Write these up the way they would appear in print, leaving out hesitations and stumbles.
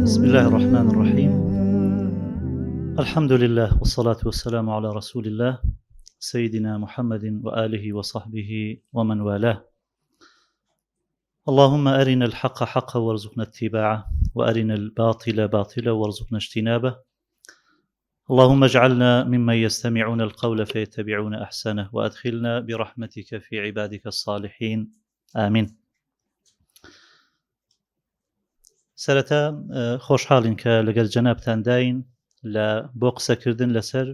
بسم الله الرحمن الرحيم الحمد لله والصلاة والسلام على رسول الله سيدنا محمد وآله وصحبه ومن والاه اللهم أرنا الحق حقا وارزقنا اتباعه وأرنا الباطل باطلا وارزقنا اجتنابه اللهم اجعلنا ممن يستمعون القول فيتبعون أحسنه وأدخلنا برحمتك في عبادك الصالحين آمين سەرەتا خۆشحاڵین کە لەگەل جەنابتان داین لە بۆ قسەکردن لەسەر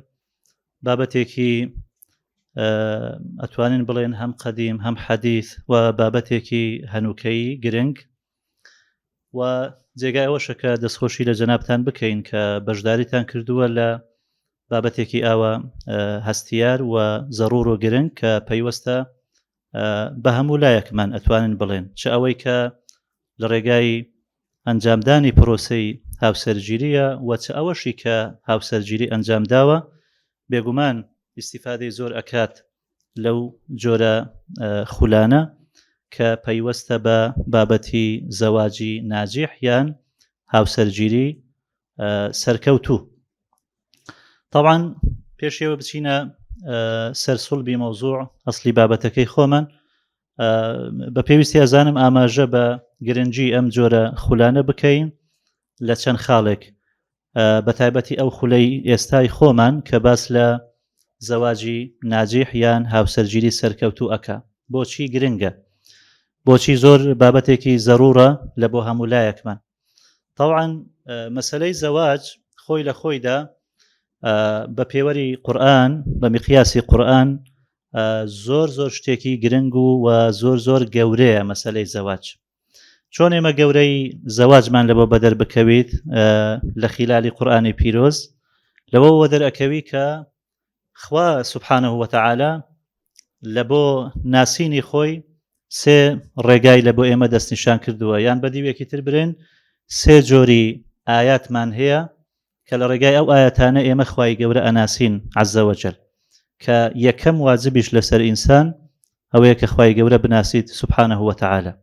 بابەتێکی ئەتوانین بڵێن هەم قەدیم هەم حەدیث و بابەتێکی هەنوکەیی گرنگ و جێگای ئەوەشە کە دەستخۆشی لە جەنابتان بکەین کە بەشداریتان کردووە لە بابەتێکی ئاوا هەستیار و زەڕور و گرنگ کە پەیوەستە بە هەموو لایەکمان ئەتوانن بڵێن چ ئەوەی کە لە ڕێگای ئەنجامدانی پرۆسەی هاوسەرگیریە و چ ئەوەشی کە هاوسەرگیری ئەنجام داوە بێگومان ئیسیفادەی زۆر ئەکات لەو جۆرە خولانە کە پەیوەستە بە بابەتی زەواجی ناجیح یان هاوسەرگیری سەرکەوتوو طبعا پێشەوە بچینە سەر سڵبی مەوزوع ئەسلی بابەتەکەی خۆمان بە پێویستی ئەزانم ئاماژە بە گرنگی ئەم جۆرە خولانە بکەین لە چەند خاڵێک بە تایبەتی ئەو خولەی ئێستای خۆمان کە باس لە زەواجی ناجیح یان هاوسەرگیری سەرکەوتوو ئەکا بۆچی گرنگە بۆچی زۆر بابەتێکی زەرورە لە بۆ هەموو لایەکمان طبعا مەسلەی زەواج خۆی لە خۆیدا بە پێوەری قورآن بە میقیاسی قورآن زۆر زۆر شتێکی گرنگ و و زۆر زۆر گەورەیە مەسلەی زەواج چۆن ئێمە گەورەی زەواجمان لە بۆ بەدەر بکەویت لە خیلالی قورآانی پیرۆز لەوە وەدەر ئەکەوی کە خوا سبحانه وتعالى لە بۆ ناسینی خۆی سێ ڕێگای لە بۆ ئێمە دەستنیشان کردووە یان بە دیوێکی تر برێن سێ جۆری ئاياتمان هەیە کە لە ڕێگای ئەو ئاەتانە ئێمە خوای گەورە ئەناسین عەزەوەجەل کە یەکەم واجبیش لەسەر ئینسان ئەوەیە کە خوای گەورە بناسیت سبحانه وتعالى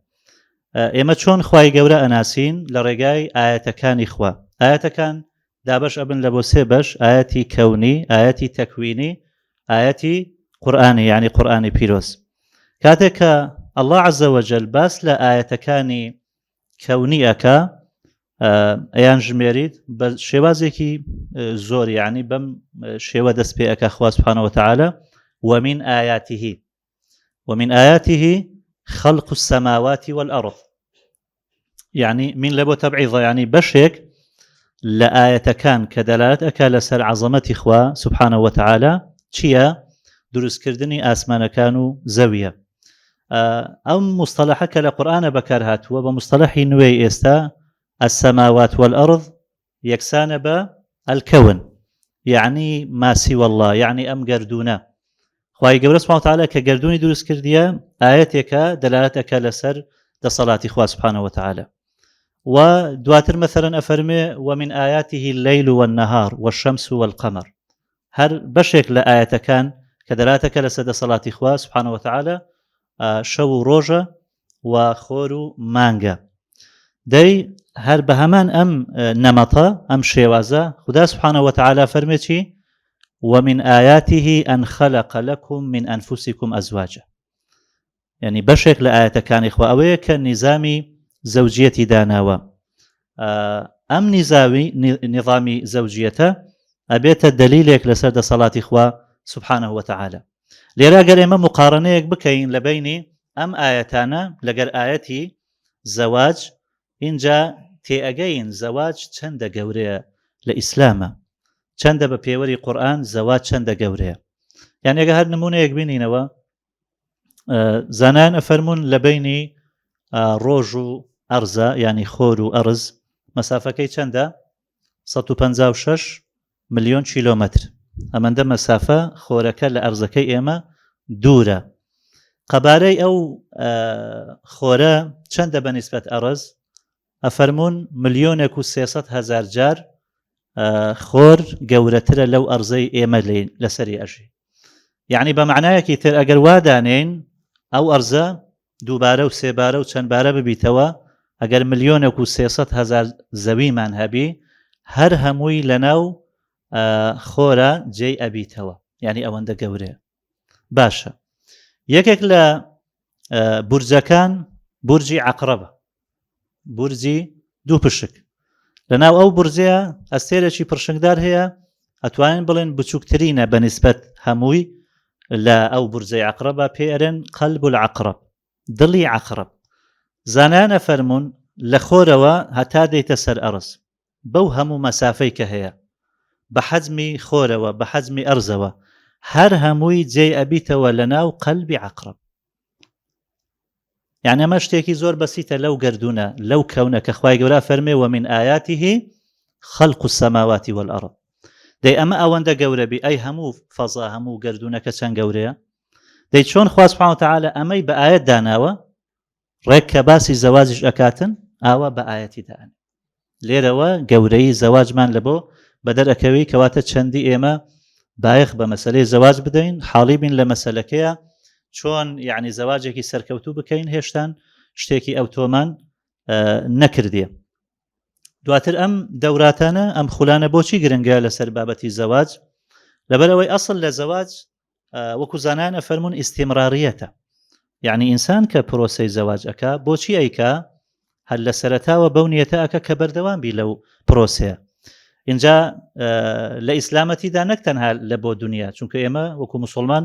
ئێمە چۆن خوای گەورە ئەناسین لە ڕێگای ئاەتەکانی خوا ئاەتەکان دابەش ئەبن لە بۆ سێ بەش ئاەتی کەونی ئاەتی تەکوینی ئاەتی قورآانی یعنی قورآانی پیرۆز کاتێک کە الله عز وجل باس لە ئاەتەکانی کەونی ئەکا ئەیان ژمێریت بە شێوازێکی زۆر یعنی بەم شێوە دەست پێ ئەکا خوا سبحانه وتعالى ومن آياته ومن آياته خلق السماوات والأرض يعني من لە بۆ تەبعیضە یعنی بەشێک لە ئاەتەکان کە دەلالەت ئەکا لەسەر عەزەمەتی خوا سبحانه وتعالى چییە دروستکردنی ئاسمانەکان و زەویە ئەم مستەلەحە کە لە قورئانە بەکار هاتووە بە مستەلەحی نوێی ئێستا السماوات والأرض یەکسانە بە الكون یعنی ماسی والله یعنی ئەم گردونە خوای گەورە سبحانه وتعالى کە گردونی دروست کردیە ئاەتێکە دەلالەت ئەکا لەسەر دەسەڵاتی خوا سبحانه وتعالى و دواتر مثلا ئەفەرمێ ومن آياته الليل والنهار والشمس والقمر هەر بەشێک لە ئایەتەکان کە دەلاتەکە لەسەر دەسەڵاتی خوا سبحانە وتعالی شەو و ڕۆژە و خۆر و مانگە دەی هەر بە هەمان ئەم نەمەتە ئەم شێوازە خدا سبحانە وتعالی فەرمێکی ومن آياته أن خلق لكم من أنفسكم أزواجا یعنی بەشێک لە ئاەتەکانی خوا ئەوەیە کە نیزامی زەوجیەتی داناوە ئەم نیزاوی نیظامی زەوجیەتە ئەبێتە دەلیلێک لەسەر دەسەڵاتی خوا سبحانه وتعالى لێرە گەر ئێمە مقارنەیەک بکەین لە بینی ئەم ئاەتانە لەگەر ئاەتی زەواج اینجا تێئەگەین زەواج چەندە گەورەیە لە ئیسلامە چەندە بە پێوەری قورآن زەواج چەندە گەورەیە یان ئەگە هەر نمونەیەک بینینەوە زانایان ئەفەرمونون لە بینی ڕۆژ و ئەرزە ینی خۆر و ئەرز مەسافەکەی چەندە 156 ملیۆن کیلۆمەتر ئەمەندە مەسافە خۆرەکە لە ئەرزەکەی ئێمە دوورە قەبارەی ئەو خۆرە چەندە بە نیسبەت ئەرز ئەفەرمونون ملیۆنێک و 300 هزار جار خۆر گەورەترە لەو ئەرزەی ئێمە لەسەری ئەژی یعنی بە معنایەکی تر ئەگەر وا دانێین ئەو ئەرزە دووبارە و سێبارە و چەند بارە ببیتەوە. ئەگەر ملیۆنێک و 300 هزار زەویمان هەبی هەر هەمووی لەناو خۆرە جێی ئەبیتەوە یعنی ئەوەندە گەورەیە باشە یەکێک لە بورجەکان بورجی عقرەبە بورجی دوو پشک لەناو ئەو بورجەیە ئەستێرێکی پرشنگدار هەیە ئەتوانین بڵێن بچووکترینە بە نسبەت هەمووی لە ئەو بورجەی عقرەبە پێ ئەرێن قەلب العقرب دڵی عقرب زانایان ئەفەرموون لە خۆرەوە هەتا دێتە سەر ئەرز بەو هەموو مەسافەی کە هەیە بە حەجمی خۆرەوە بە حەجمی ئەرزەوە هەر هەمووی جێی ئەبیتەوە لە ناو قەلبی عەقرەب. یعنی ئەمە شتێکی زۆر بەسیتە لەو گردونە لەو کەونە کە خوای گەورە فەرمێ ومن آیاته خلق السماوات والأرض دەی ئەمە ئەوەندە گەورە بی ئەی هەموو فەزا هەموو گردونەکە چەند گەورەیە دەی چۆن خوا سبحانه وتعالى ئەمەی بە ئاەت داناوە ڕێک کە باسی زەواجیش ئەکاتن ئاوا بە ئاەتی دانێ لێرەوە گەورەی زەواجمان لە بۆ بەدەر ئەکەوی کەواتە چەندی ئێمە بایەخ بە مەسلەی زەواج بدەین حاڵی بین لە مەسلەکەیە چۆن یعنی زەواجێکی سەرکەوتوو بکەین هێشتان شتێکی ئەو تۆمان نەکردیە دواتر ئەم دەوراتانە ئەم خولانە بۆچی گرنگە لەسەر بابەتی زەواج لەبەرەوەی ئەسڵ لە زەواج وەکو زانایان ئەفەرموون ئیستیمراریەتە یعنی ئینسان کە پرۆسەی زەواج ئەکا بۆچی ئەیکا هەر لە سەرەتاوە بەو نیەتە ئەکە کە بەردەوام بی لەو پرۆسەیە اینجا لە ئیسلامەتیدا نەک تەنها لە بۆ دنیا چونکە ئێمە وەکو مسلمان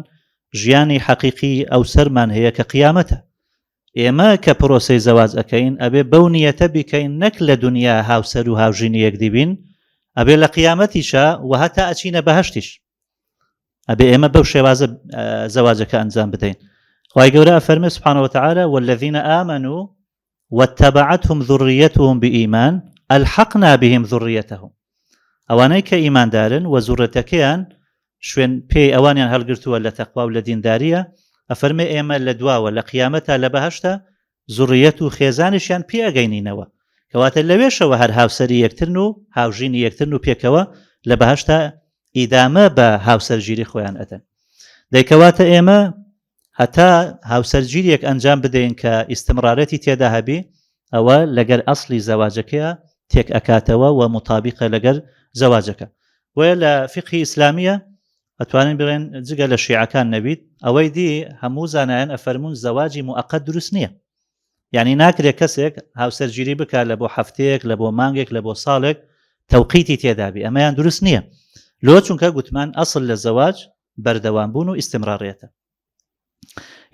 ژیانی حەقیقی ئەو سەرمان هەیە کە قیامەتە ئێمە کە پرۆسەی زەواج ئەکەین ئەبێ بەو نیەتە بیکەین نەک لە دنیا هاوسەر و هاوژینی یەکدی بین ئەبێ لە قیامەتیشا و هەتا ئەچینە بەهشتیش ئەبێ ئێمە بەو شێوازە زەواجەکە ئەنجام بدەین خی گەورە ئەفەرمێ سبحانه وتعالى والذین آمنوا واتبعتهم ذريتهم بإيمان الحقنا بهم ذريتهم ئەوانەی کە ئیماندارن و زوڕەتەکەیان شوێن پێی ئەوانیان هەڵگرتووە لە تەقوا و لە دینداریە ئەفەرمێ ئێمە لە دواوە لە قیامەتا لە بەهشتا زوڕیەت و خێزانیشیان پێ ئەگەینینەوە کەواتە لەوێشەوە هەر هاوسەری یەکترن و هاوژینی یەکترن و پێکەوە لە بەهشتا ئیدامە بە هاوسەرگیری خۆیان ئەدەن دەیکەواتە ئێمە هەتا هاوسەرگیریەک ئەنجام بدەین کە ئیستمرارەتی تێدا هەبی ئەوە لەگەر ئەسلی زەواجەکەیە تێک ئەکاتەوە و مطابقە لەگەر زەواجەکە بۆیە لە فقهی ئیسلامیە ئەتوانین بڵێن جگە لە شیعەکان نەبیت ئەوەی دی هەموو زانایان ئەفەرمونون زەواجی موقت دروست نییە یعنی ناکرێت کەسێک هاوسەرگیری بکات لە بۆ هەفتەیەک لە بۆ مانگێک لە بۆ ساڵێک تەوقیتی تێدابی ئەمەیان دروست نییە لۆ چونکە گوتمان ئەسڵ لە زەواج بەردەوام بوون و ئیسیمڕارێتە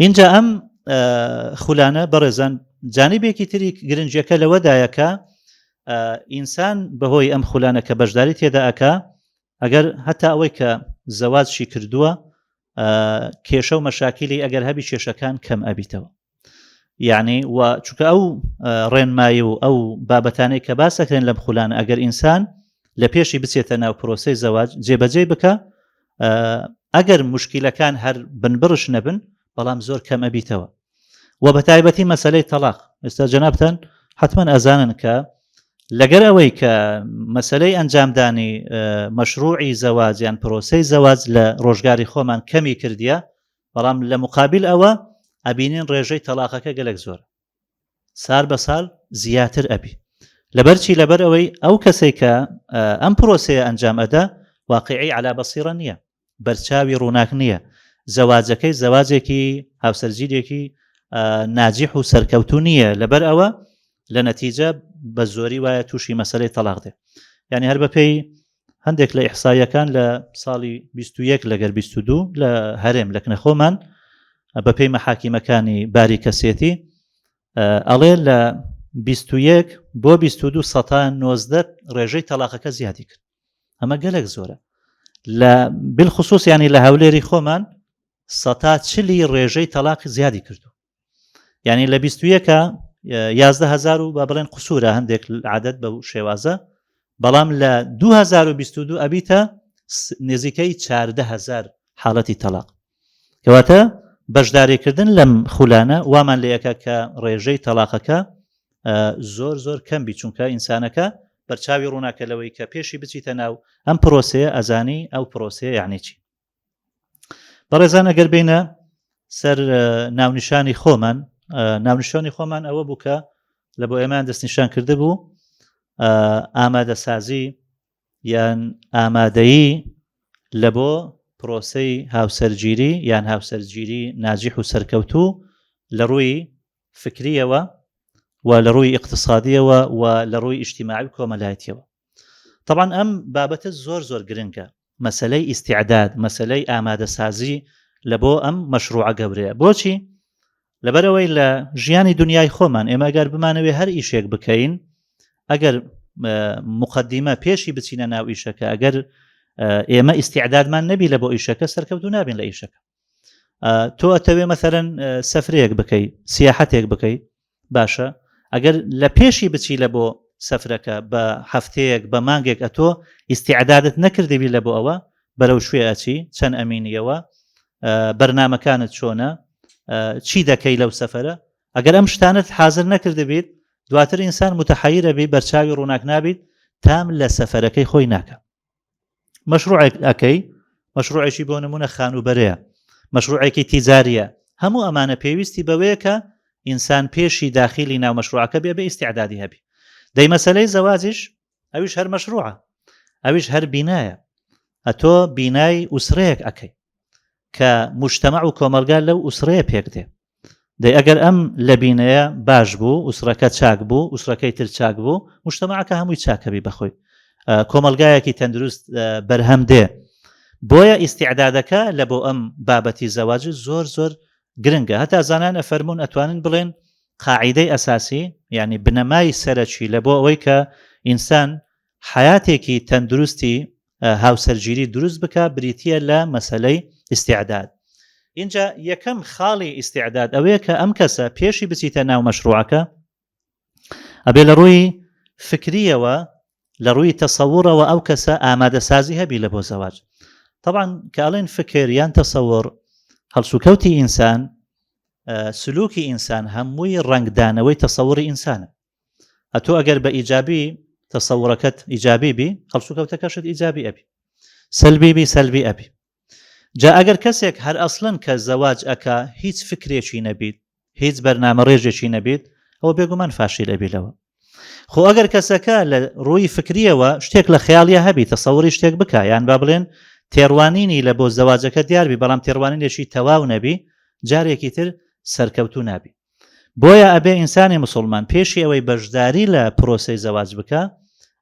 اینجا ئەم خولانە بەڕێزان جانبێکی تری گرنگیەکە لەوەدایە کە ئینسان بەهۆی ئەم خولانە کە بەشداری تێدا ئەک ئەگەر هەتا ئەوەی کە زەواجشی کردووە کێشە و مەشاکیلی ئەگەر هەبی کێشەکان کەم ئەبیتەوە یعنی و چونکە ئەو ڕێنمایی و ئەو بابەتانەی کە باسەکرێن لەم خولان ئەگەر ئینسان لە پێشی بچێتە ناو پرۆسی زەواج جێبەجێ بکە ئەگەر مشکلەکان هەر بنبڕش نەبن بەڵام زۆر کەم ئەبیتەوە و بە تایبەتی مەسلەی تەلاق ئێستا جەنابتان حتمما ئەزانن کە لەگەر ئەوەی کە مەسلەی ئەنجامدانی مەشروعی زەواج یان پرۆسەی زەواج لە ڕۆژگاری خۆمان کەمی کردیە بەڵام لە مقابل ئەوە ئەبینین ڕێژەی تەلاقەکە گەلک زۆر سال بە سال زیاتر ئەبی لەبەرچی لەبەر ئەوەی ئەو کەسێک کە ئەم پرۆسەیە ئەنجام ئەدا واقعی علا بەسیڕە نییە بەرچاوی ڕووناک نییە زەواجەکەی زەواجێکی هاوسەرگیرێکی ناجیح و سەرکەوتو نییە لەبەر ئەوە لە نەتیجە بە زۆری وایە تووشی مەسلەی تەلاق دێ یعنی هەر بەپێی هەندێک لە ئیحسایەکان لە ساڵی 21 لەگەر 22 لە هەرێم لە کنەخۆمان بەپێی مەحاکیمەکانی باری کەسێتی ئەڵێ لە 21 بۆ 22 سەتا 90 ڕێژەی تەلاقەکە زیادی کرد ئەمە گەلک زۆرە لە بالخصوص ینی لە هەولێری خۆمان سەتا چلی ڕێژەی تەلاقی زیادی کردو یعنی لە بیستویەکە یازدە هزار و با بڵێن قسوورە هەندێک عادەت بە شێوازە بەڵام لە 2022 ئەبیتە نزیکەی 14هزار حاڵەتی تەلاق کەواتە بەشداریکردن لەم خولانە وامان لەیەکە کە ڕێژەی تەلاقەکە زۆر زۆر کەم بی چونکە ئینسانەکە بەرچاوی ڕووناکە لەوەی کە پێشی بچیتە ناو ئەم پرۆسەیە ئەزانی ئەو پرۆسەیە یعنی چی بەڕێزان ئەگەر بینە سەر ناونیشانی خۆمان ناونیشانی خۆمان ئەوە بوو کە لە بۆ ئێمەیان دەستنیشان کردبوو ئامادەسازی یان ئامادەیی لە بۆ پرۆسەی هاوسەرگیری یان هاوسەرگیری ناجیح و سەرکەوتوو لە ڕووی فکریەوە و لە ڕووی ئیقتسادیەوە و لە ڕووی ئیجتیماعی و کۆمەلایەتیەوە. تەبعەن ئەم بابەتە زۆر زۆر گرنگە، مەسەلەی ئیستیعداد، مەسەلەی ئامادەسازی لە بۆ ئەم مەشروعە گەورەیە. بۆچی؟ لەبەرئەوەی لە ژیانی دنیای خۆمان ئێمە ئەگەر بمانەوێ هەر ئیشێک بکەین، ئەگەر مقدمە پێشی بچینە ناو ئیشەکە، ئەگەر ئێمە ئیستیعدادمان نەبی لە بۆ ئیشەکە، سەرکەوتوو نابین لە ئیشەکە. تۆ ئەتەوێ مەسەرەن سەفرەیەک بکەی، سیاحەتێک بکەی، باشە ئەگەر لە پێشی بچی لە بۆ سەفرەکە بە هەفتەیەک بە مانگێک ئەتۆ ئیسیعدادت نەکردبی لە بۆ ئەوە بەرەو شوێ ئەچی چەند ئەمینیەوە بەرنمەکانت چۆنە چی دەکەی لەو سەفرە ئەگەر ئەم شتانت حاضر نەکردبیت دواتر ئینسان متحیرە بی بەرچاوی ڕووناک نابیت تام لە سەفەرەکەی خۆی ناکە مەشروعێک ئەکەی مەشروعێکی بۆ نمونە خانووبەرەیە مەشروعێکی تیجاریە هەموو ئەمانە پێویستی بەوەیە کە ئینسان پێشی داخیلی ناو مەشروعەکە بێ بە ئیسیعدادی هەبی دەی مەسلەی زەواجیش ئەویش هەر مەشروعە ئەویش هەر بینایە ئەتۆ بینای ئوسرەیەک ئەکەی کە مجتەمع و کۆمەلگا لەو ئوسرەیە پێک دێ دەی ئەگەر ئەم لەبینەیە باش بوو ئوسرەکە چاک بوو ئوسرەکەی تر چاک بوو مجتەمعەکە هەمووی چاکەبی بەخۆی کۆمەلگایەکی تەندروست بەرهەم دێ بۆیە ئیسیعدادەکە لە بۆ ئەم بابەتی زەواج زۆر زۆر گرنگە هەتا زانان ئەفەرمونون ئەتوانن بڵێن قاعدەی ئەساسی یعنی بنەمای سەرەکی لە بۆ ئەوەی کە ئینسان حەیاتێکی تەندروستی هاوسەرگیری دروست بکا بریتییە لە مەسەلەی ئیستیعداد. ئینجا یەکەم خاڵی ئیستیعداد ئەوەیە کە ئەم کەسە پێشی بچیتە ناو مەشروعەکە ئەبێ لە ڕووی فکریەوە لە ڕووی تەسەوڕەوە ئەو کەسە ئامادەسازی هەبی لە بۆ زەواج. طبعا کە ئەڵێن فکر یان تەسەوڕ هەڵسوکەوتی ئینسان سلوکی ئینسان هەمووی ڕەنگدانەوەی تەسەوڕی ئینسانە. ئەتۆ ئەگەر بە ئیجابی تەسەوڕەکەت ئیجابی بی هەڵسوکەوتەکەشت ئیجابی ئەبی سەلبی بی سەلبی ئەبی جا ئەگەر کەسێک هەر ئەسڵەن کە زەواج ئەکا هیچ فکرێکی نەبیت هیچ بەرنامە ڕێژێکی نەبیت ئەوە بێگومان فاشیل ئەبی لەوە خۆ ئەگەر کەسەکە لە ڕووی فکریەوە شتێک لە خەیاڵیا هەبی تەسەوری شتێک بکە یان با بڵێن تێڕوانینی لە بۆ زەواجەکە دیاربی بەڵام تێڕوانینێکی تەواو نەبی جارێکی تر سەرکەوتو نابی بۆیە ئەبێ ئینسانی مسوڵمان پێشی ئەوەی بەشداری لە پرۆسەی زەواج بکا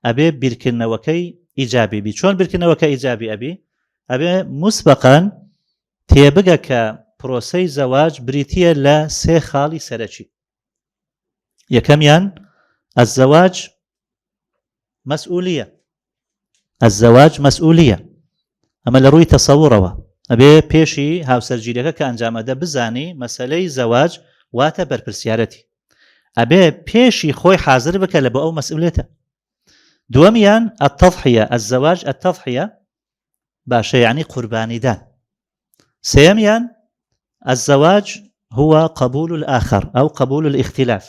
ئەبێ بیرکردنەوەکەی ئیجابی بی چۆن بیرکردنەوەکە ئیجابی ئەبی ئەبێ مسبقا تێبگە کە پرۆسەی زەواج بریتییە لە سێ خاڵی سەرەکی یەکەمیان الزواج مەسئولیە الزواج مەسئولیە ئەمە لە ڕووی تەسەوڕەوە ئەبێ پێشی هاوسەرگیریەکە کە ئەنجامەدە بزانی مەسەلەی زەواج واتە بەرپرسیارەتی ئەبێ پێشی خۆی حاضر بکە لە بۆ ئەو مەسئولێتە دووەمیان التضحیە الزواج التضحیە باشە یعنی قوربانیدان سێیەمیان الزواج هو قبول الآخر ئەو قبول الاختلاف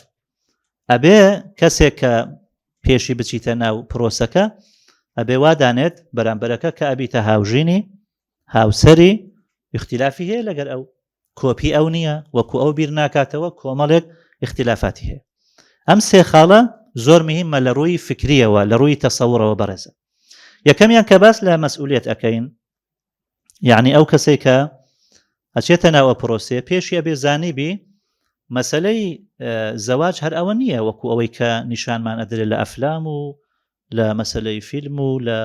ئەبێ کەسێک کە پێشی بچیتە ناو پرۆسەکە ئەبێ وا دانێت بەرامبەرەکە کە ئەبیتە هاوژینی هاوسەری اختلافی هەیە لەگەر ئەو کۆپی ئەو نییە وەکو ئەو بیر ناکاتەوە کۆمەڵێک اختلافاتی هەیە ئەم سێ خاڵە زۆر مهمە لە ڕووی فکریەوە لە ڕووی تەسەوڕەوە بەڕێزە یەکەمیان کە باس لە مەسئولیت ئەەکەین یعنی ئەو کەسێک کە ئەچێتە ناوە پرۆسێ پێشی ئەبێ زانیبی مەسلەی زەواج هەر ئەوە نییە وەکو ئەوەی کە نیشانمان ئەدرێت لە ئەفلام و لە مەسلەی فیلم و لە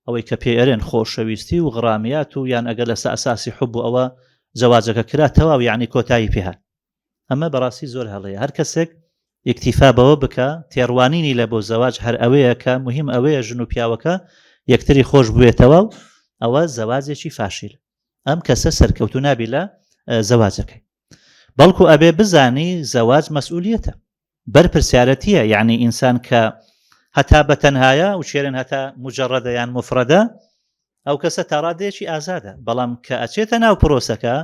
ئەوەی کە پێ ئەرێن خۆشەویستی و غرامیات و یان ئەگەر لەسە ئەساسی حب و ئەوە زەواجەکە کرا تەواو یعنی کۆتایی پێهات ئەمە بەڕاستی زۆر هەڵەیە هەر کەسێک ئیکتیفا بەوە بکە تێڕوانینی لە بۆ زەواج هەر ئەوەیە کە مهم ئەوەیە ژن و پیاوەکە یەکتری خۆش بوێتەوە و ئەوە زەواجێکی فاشیل ئەم کەسە سەرکەوتو نابی لە زەواجەکەی بەڵکو ئەبێ بزانی زەواج مەسئولیەتە بەرپرسیارەتیە یعنی ئینسان کە هەتا بە تەنهایە و شێرن هەتا مجرڕەدە یان مفرەدە ئەو کەسە تاڕادەیەکی ئازادە بەڵام کە ئەچێتە ناو پرۆسەکە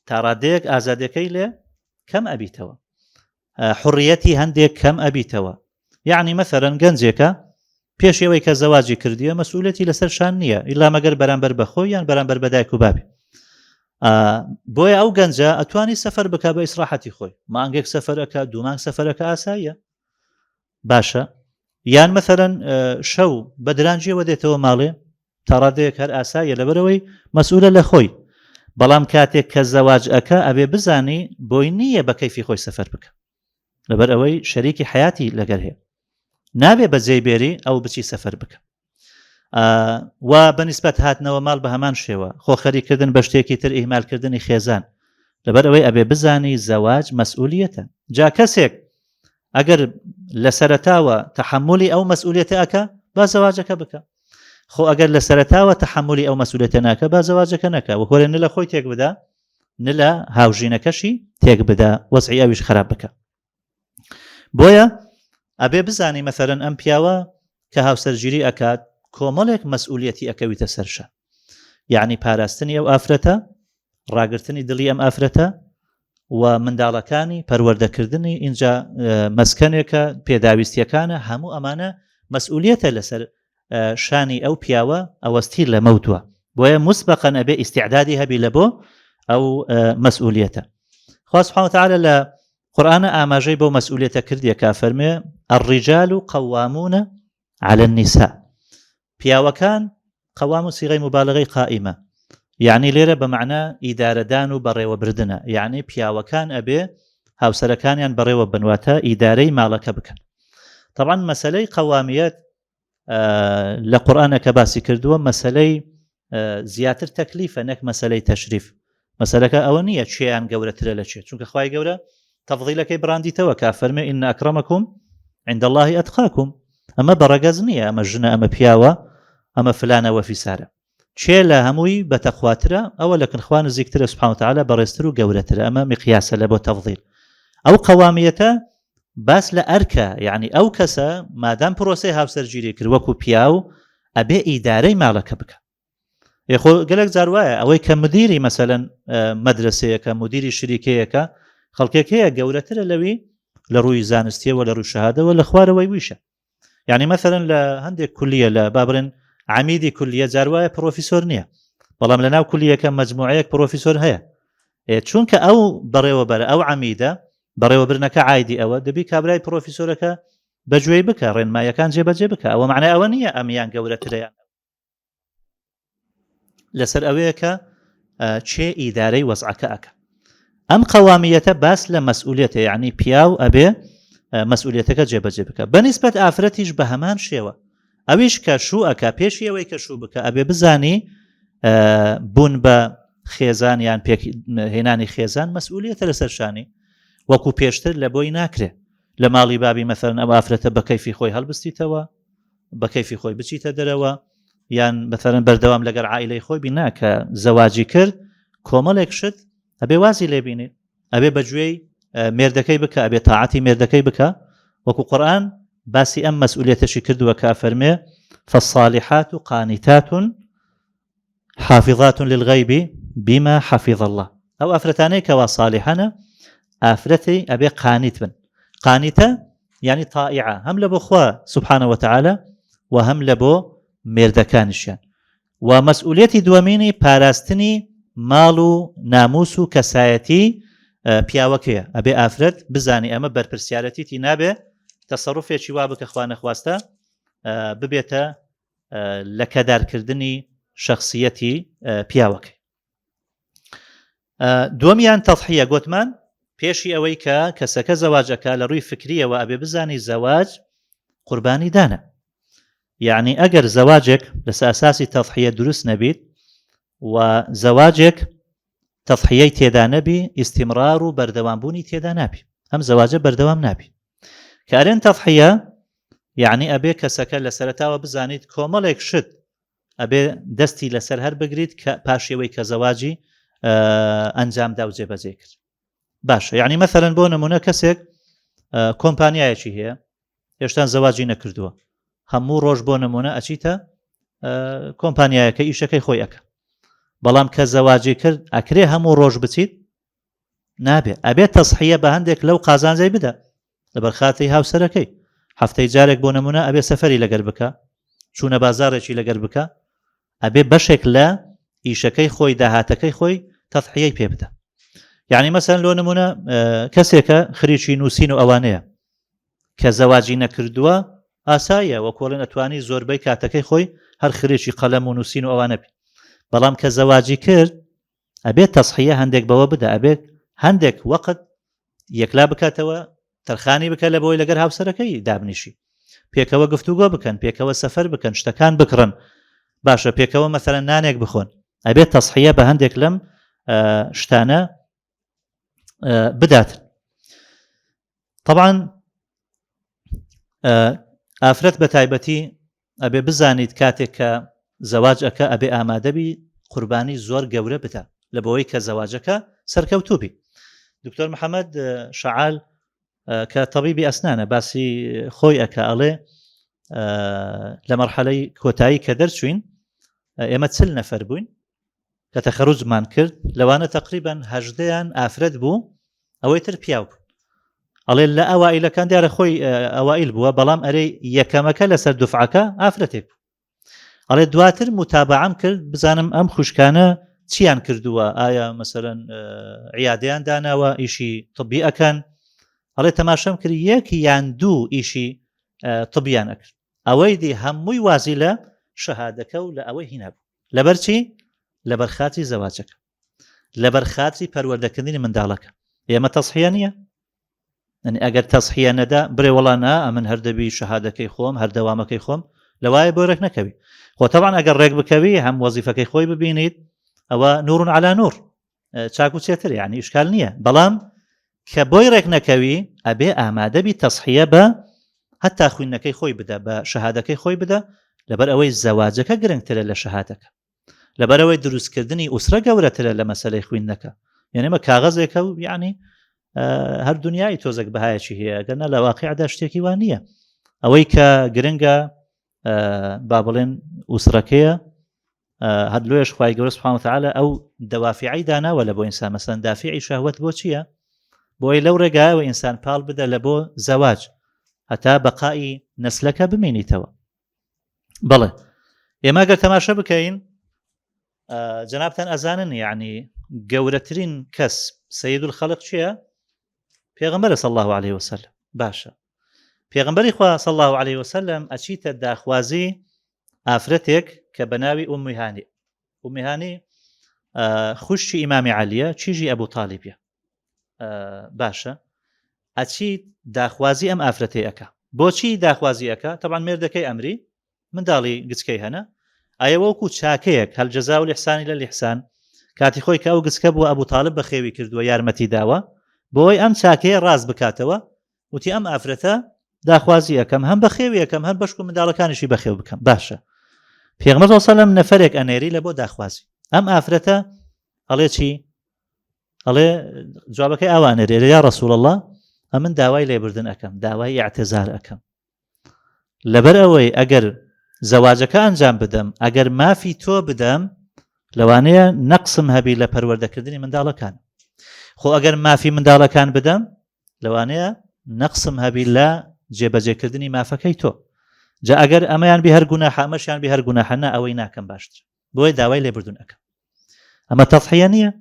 تاڕادەیەک ئازادەکەی لێ کەم ئەبیتەوە حڕیەتی هەندێک کەم ئەبیتەوە یعنی مەسەرەن گەنجێکە پێش ئەوەی کە زەواجی کردیە مەسئولەتی لەسەر شان نییە ئیلا مەگەر بەرامبەر بەخۆی یان بەرامبەر بە دایک و بابی. بۆیە ئەو گەنجە ئەتوانی سەفەر بک بە ئیسراحەتی خۆی مانگێک سەفەرەکە دوومانگ سەفەرەکە ئاساییە باشە یان مەسەرەن شەو بە درانجیەوە دێتەوە ماڵێ تاڕادەیەک هەر ئاساییە لەبەرەوەی مەسئولە لە خۆی بەڵام کاتێک کە زەواج ئەکا ئەبێ بزانی بۆی نییە بە کەیفی خۆی سەفەر بکە لەبەر ئەوەی شەریکی حیاتی لەگەر هەیە نابێ بەجێی بێری ئەو بچی سەفەر بکە و بەنیسبەت هاتنەوە ماڵ بە هەمان شێوە خۆ خەریکردن بە شتێکی تر ئیهمالکردنی خێزان لەبەر ئەوەی ئەبێ بزانی زەواج مەسئولیەتە جا کەسێک ئەگەر لە سەرەتاوە تەحملی ئەو مەسئولیەتە ئەکا با زەواجەکە بکە خۆ ئەگەر لە سەرەتاوە تەحملی ئەو مەسئولیەتە ناکە با زەواجەکە نەکە وەکۆرە نە لە خۆی تێک بدا نە لە هاوژینەکەشی تێک بدا وەزعی ئەویش خراپ بکە بۆیە ئەبێ بزانی مەسەرەن ئەم پیاوە کە هاوسەرگیری ئەکات کۆمەڵێک مەسئولیەتی ئەکەویتە سەرشە یعنی پاراستنی ئەو ئافرەتە ڕاگرتنی دڵی ئەم ئافرەتە و منداڵەکانی پەروەردەکردنی اینجا مەسکەنێکە پێداویستیەکانە هەموو ئەمانە مەسئولیەتە لەسەر شانی ئەو پیاوە ئەوەستی لە مەوتوە بۆیە مسبقا ئەبێ ئیسیعدادی هەبی لە بۆ ئەو مەسئولیەتە خوا سبحانه وتعالى لە قورآە ئاماژەی بۆ مەسئولیەتە کردیە کا فەرمێ الرجال قوامون على النساء پیاوەکان قوام و سیغەی مبالغەی قائیمە یعنی لێرە بە مەعنا ئیدارەدان و بەڕێوەبردنە یعنی پیاوەکان ئەبێ هاوسەرەکانیان بەڕێوە بنواتە ئیدارەی ماڵەکە بکەن طبعا مەسلەی قەوامیەت لە قورآانە کە باسی کردووە مەسلەی زیاتر تەکلیفە نەک مەسلەی تەشریف مەسەلەکە ئەوە نییە چێیان گەورەترە لە چێ چونکە خوای گەورە تەفضیلەکەی بڕاندیتەوە کە فەرمێ إن أكرمكم عند الله أتقاكم ئەمە بە ڕەگەز نییە ئەمە ژنە ئەمە پیاوە ئەمە فلانە وەفیسارە چێ لە هەمووی بەتەخواترە ئەوە لە کنخوا نزیکترە سبحانه وتعالى بەڕێزتر و گەورەترە ئەمە مقیاسە لە بۆ تەفضیل ئەو قەوامیەتە باس لە ئەرکە یعنی ئەو کەسە مادام پرۆسەی هاوسەرگیری کرد وەکو پیاو ئەبێ ئیدارەی ماڵەکە بکە خۆ گەلک جار وایە ئەوەی کە مدیری مەسەلەن مەدرسەیەکە مدیری شریکەیەکە خەڵکێک هەیە گەورەترە لەوی لە ڕووی زانستیەوە لە ڕووی شەهادەوە لە خوارەوەی ویشە یعنی مەسەلەن لە هەندێک کولیە لە با بڵێن عمیدی کولیە جار وایە پرۆفیسۆر نییە بەڵام لە ناو کولیەکە مجموعەیەک پرۆفیسۆر هەیە چونکە ئەو بەڕێوەبەرە ئەو عمیدە بەڕێوەبرنەکە عیدی ئەوە دەبی کابرای پرۆفیسۆرەکە بەگوێی بکە ڕێنمایەکان جێبەجێ بکە ئەوە معنای ئەوە نییە ئەمیان گەورەترەیان لەسەر ئەوەیە کە چێ ئیدارەی وەزعەکە ئەکە ئەم قەوامیەتە باس لە مەسئولێتە یعنی پیاو ئەبێ مەسئولێتەکە جێبەجێ بکە بەنیسبەت ئافرەتیش بە هەمان شێوە ئەویش کە شوو ئەک پێشی ئەوەی کە شوو بکە ئەبێ بزانی بوون بە خێزان یان پێک هێنانی خێزان مەسئولێتە لەسەر شانی وەکو پێشتر لە بۆی ناکرێ لە ماڵی بابی مەثلەن ئەو ئافرەتە بە کەیفی خۆی هەڵبستیتەوە بە کەیفی خۆی بچیتە دەرەوە یان بەثەرەن بەردەوام لەگەر عائلەی خۆی بینا کە زەواجی کرد کۆمەڵێک شت ئەبێ وازی لێبینێ ئەبێ بەگوێی مێردەکەی بکە ئەبێ تاعەتی مێردەکەی بکە وەکو قورآن باسی ئەم مەسئولێتەشی کردووە کە فەرمێ فالصالحات قانتات حافظات للغیب بما حفظ الله ئەو ئافرەتانەی کەوا صالحەنە ئافرەتی ئەبێ قانیت بن قانیتە یعنی طائعە هەم لە بۆ خوا سبحانه وتعالى و هەم لە بۆ مێردەکانیشیان و مەسئولەتی دووەمینی پاراستنی ماڵ و ناموس و کەسایەتی پیاوەکەیە ئەبێ ئافرەت بزانی ئەمە بەرپرسیارەتیتی نابێ تەسەڕفێکی وا بکە خوا نەخواستە ببێتە لەکەدارکردنی شخصیەتی پیاوەکەی دووەمیان تەضحیە گوتمان پێشی ئەوەی کە کەسەکە زەواجەکە لە ڕووی فکریەوە ئەبێ بزانی زەواج قوربانی دانە یعنی ئەگەر زەواجێک لەسەر ئەساسی تەضحیە دروست نەبیت و زەواجێک تەضحیەی تێدا نەبی ئیستیمرار و بەردەوامبوونی تێدا نابی ئەم زەواجە بەردەوام نابی کە ئەرێن تەضحیە یعنی ئەبێ کەسەکە لە سەرەتاوە بزانیت کۆمەڵێک شت ئەبێ دەستی لەسەر هەر بگریت کە پاشەوەی کە زەواجی ئەنجامدا و جێبەجێ کرد باشە یعنی مەثلەن بۆ نمونە کەسێک کۆمپانیایەکی هەیە هێشتان زەواجی نەکردووە هەموو ڕۆژ بۆ نمونە ئەچیتە کۆمپانیایەکە ئیشەکەی خۆی ئەەکە بەڵام کە زەواجی کرد ئەکرێ هەموو ڕۆژ بچیت نابێ ئەبێت تەسحیە بە هەندێک لەو قازانجای بدە لەبەر خاتری هاوسەرەکەی هەفتەی جارێک بۆ نمونە ئەبێ سەفەری لەگەر بکە چوونە بازارێکی لەگەر بکە ئەبێ بەشێک لە ئیشەکەی خۆی داهاتەکەی خۆی تەضحیەی پێ بدە. یعنی مەسەن لۆ نمونە کەسێکە خریکی نووسین و ئەوانەیە کە زەواجی نەکردووە ئاساییە وەکۆڵێن ئەتوانی زۆربەی کاتەکەی خۆی هەر خرێکی قەلەم و نووسین و ئەوانە بی بەڵام کە زەواجی کرد ئەبێت تەسحیە هەندێک بەوە بدە ئەبێت هەندێک وەقت یەکلا بکاتەوە تەرخانی بکە لە بۆی لەگەر هاوسەرەکەی دابنیشی پێکەوە گفتوگۆ بکەن پێکەوە سەفەر بکەن شتەکان بکڕن باشە پێکەوە مەسەرەن نانێک بخۆن ئەبێت تەسحیە بە هەندێک لەم شتانە بدات طبعا ئافرەت بە تایبەتی ئەبێ بزانیت کاتێک کە زەواج ئەکە ئەبێ ئامادەبی قوربانی زۆر گەورە بدە لە بۆی کە زەواجەکە سەرکەوتوبی دکتۆر محەممەد شعال کە تەبیبی ئەسنانە باسی خۆی ئەکە ئەڵێ لە مەرحەلەی کۆتایی کە دەرچوین ئێمە چل نەفەر بووین کە تەخەروجمان کرد لەوانە تقریبان هەژدەیان ئافرەت بوو ئەوەی تر پیاو بوو ئەڵێ لە ئەوائیلەکان دیارە خۆی ئەوائیل بووە بەڵام ئەرێ یەکەمەکە لەسەر دوفعەکە ئافرەتێک بوو ئەڵێ دواتر متابعەم کرد بزانم ئەم خوشکانە چیان کردووە ئایا مەسەرەن عیادیان داناوە ئیشی طبی ئەکەن ئەڵێ تەماشەم کرد یەک یان دوو ئیشی طبیان ئەکرد ئەوەی دی هەمووی وازی لە شەهادەکە و لە ئەوەی هینا بوو لەبەر چی؟ لەبەر خاتری زەواجەکە لەبەر خاتری پەروەردەکردنی منداڵەکە ئێمە تەسحیە نییە ئەنی ئەگەر تەسحیە نەدا برێ وەڵا نا ئەمن هەردەبی شەهادەکەی خۆم هەردەوامەکەی خۆم لەوایە بۆ ڕێک نەکەوی خۆ تەبان ئەگەر ڕێک بکەوی هەم وەزیفەکەی خۆی ببینیت ئەوە نورون علا نور چاک و چێتر یعنی ئشکال نییە بەڵام کە بۆی ڕێک نەکەوی ئەبێ ئامادەبی تەسحیە بە هەتا خوینەکەی خۆی بدە بە شەهادەکەی خۆی بدە لەبەر ئەوەی زەواجەکە گرنگترە لە شەهادەکە لەبەرەوەی دروستکردنی ئوسرە گەورەترە لە مەسلەی خویندنەکە یعنی ئەمە کاغەزێکە و یعنی هەر دنیای تۆزێک بەهایەکی هەیە گەرنا لە واقعدا شتێکی وان نییە ئەوەی کە گرنگە با بڵێن ئوسرەکەیە هەر لۆیش خوای گەورە سبحانه وتعالی ئەو دەوافعی داناوە لە بۆ ئینسان مەسەن دافعی شەهوەت بۆ چییە بۆی لەو ڕێگایەوە ئینسان پاڵ بدە لە بۆ زەواج هەتا بەقائی نەسلەکە بمێنیتەوە بەڵێ ئێمە گەر تەماشە بکەین جەنابتان ئەزانن یعنی گەورەترین کەس سید الخەلق چییە پێغەمبەر صلی الله عليه وسلم باشە پێغەمبەری خوا صلی الله عليه وسلم ئەچیتە داخوازی ئافرەتێک کە بە ناوی ئومی هانی ئومی هانی خوشکی ئیمامی عەلیە چیژی ئەبوو تالیبە باشە ئەچی داخوازی ئەم ئافرەتەی ئەک بۆچی داخوازی ئەک تەبان مێردەکەی ئەمری منداڵی گچکەی هەنە ئایا وەکو چاکەیەک هەل جەزا و لحسانی لە لحسان کاتی خۆی کە ئەو گچکە بووە ئەبوو تاالب بەخێوی کردووە یارمەتی داوە بۆی ئەم چاکەیە ڕاست بکاتەوە وتی ئەم ئافرەتە داخوازی ئەەکەم هەم بەخێوی یەکەم هەر بەشک و منداڵەکانیشی بەخێو بکەم باشە پێغمبەر سەلم نەفرێک ئەنێری لە بۆ داخوازی ئەم ئافرەتە ئەڵێ چی ئەڵێ جوابەکەی ئاوانەرێ یا ڕسوول الله ئەمن داوای لێبوردن ئەەکەم داوای اعتزار ئەەکەم لەبەر ئەوەی ئەگەر زەواجەکە ئەنجام بدەم ئەگەر مافی تۆ بدەم لەوانەیە نەقسم هەبی لە پەروەردەکردنی منداڵەکان خۆ ئەگەر مافی منداڵەکان بدەم لەوانەیە نەقسم هەبی لە جێبەجێکردنی مافەکەی تۆ جا ئەگەر ئەمەیان بی هەر گوناحە ئەمەشیان بی هەر گوناحە نا ئەوەی ناکەم باشتر بۆیە داوای لێبوردن ئەەکەم ئەمە تەضحیە نییە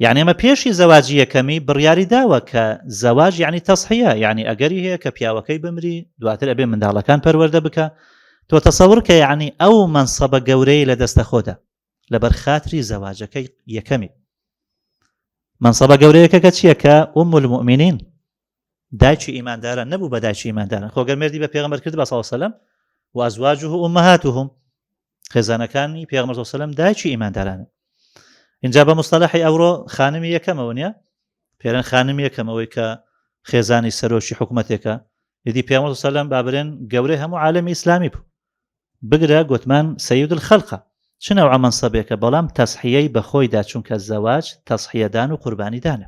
یعنی ئەمە پێشی زەواجی یەکەمی بڕیاری داوە کە زەواج یعنی تەسحیە یعنی ئەگەری هەیە کە پیاوەکەی بمری دواتر ئەبێ منداڵەکان پەروەردە بکە تۆ تەسەور کە یعنی ئەو مەنسەبە گەورەی لە دەستە خۆدا لەبەر خاتری زەواجەکەی یەکەمی مەنسەبە گەورەیەکە کە چییە کە ئوم المؤمنین دایکی ئیمانداران نەبوو بە دایکی ئیمانداران خۆگەر مردی بە پێغەمبەر کرد بە صلی سەلام و ئەزواجه ئومهاتهم خێزانەکانی پێغەمبەر صلی سەلام دایکی ئیماندارانە اینجا بە مستەلحی ئەوڕۆ خانمی یەکەمەوە نیە پێرەن خانمی یەکەمەوەی کە خێزانی سەرۆکی حکوومەتێکە ئیدی پێغەمبەر سەلام بابرێن گەورەی هەموو عالەمی ئیسلامی بوو بگرە گۆتمان سید الخلقە چ نەوعە مەنسەبێکە بەڵام تەزحیەی بەخۆیدا چونکە زەواج تەزحیەدان و قوربانیدانە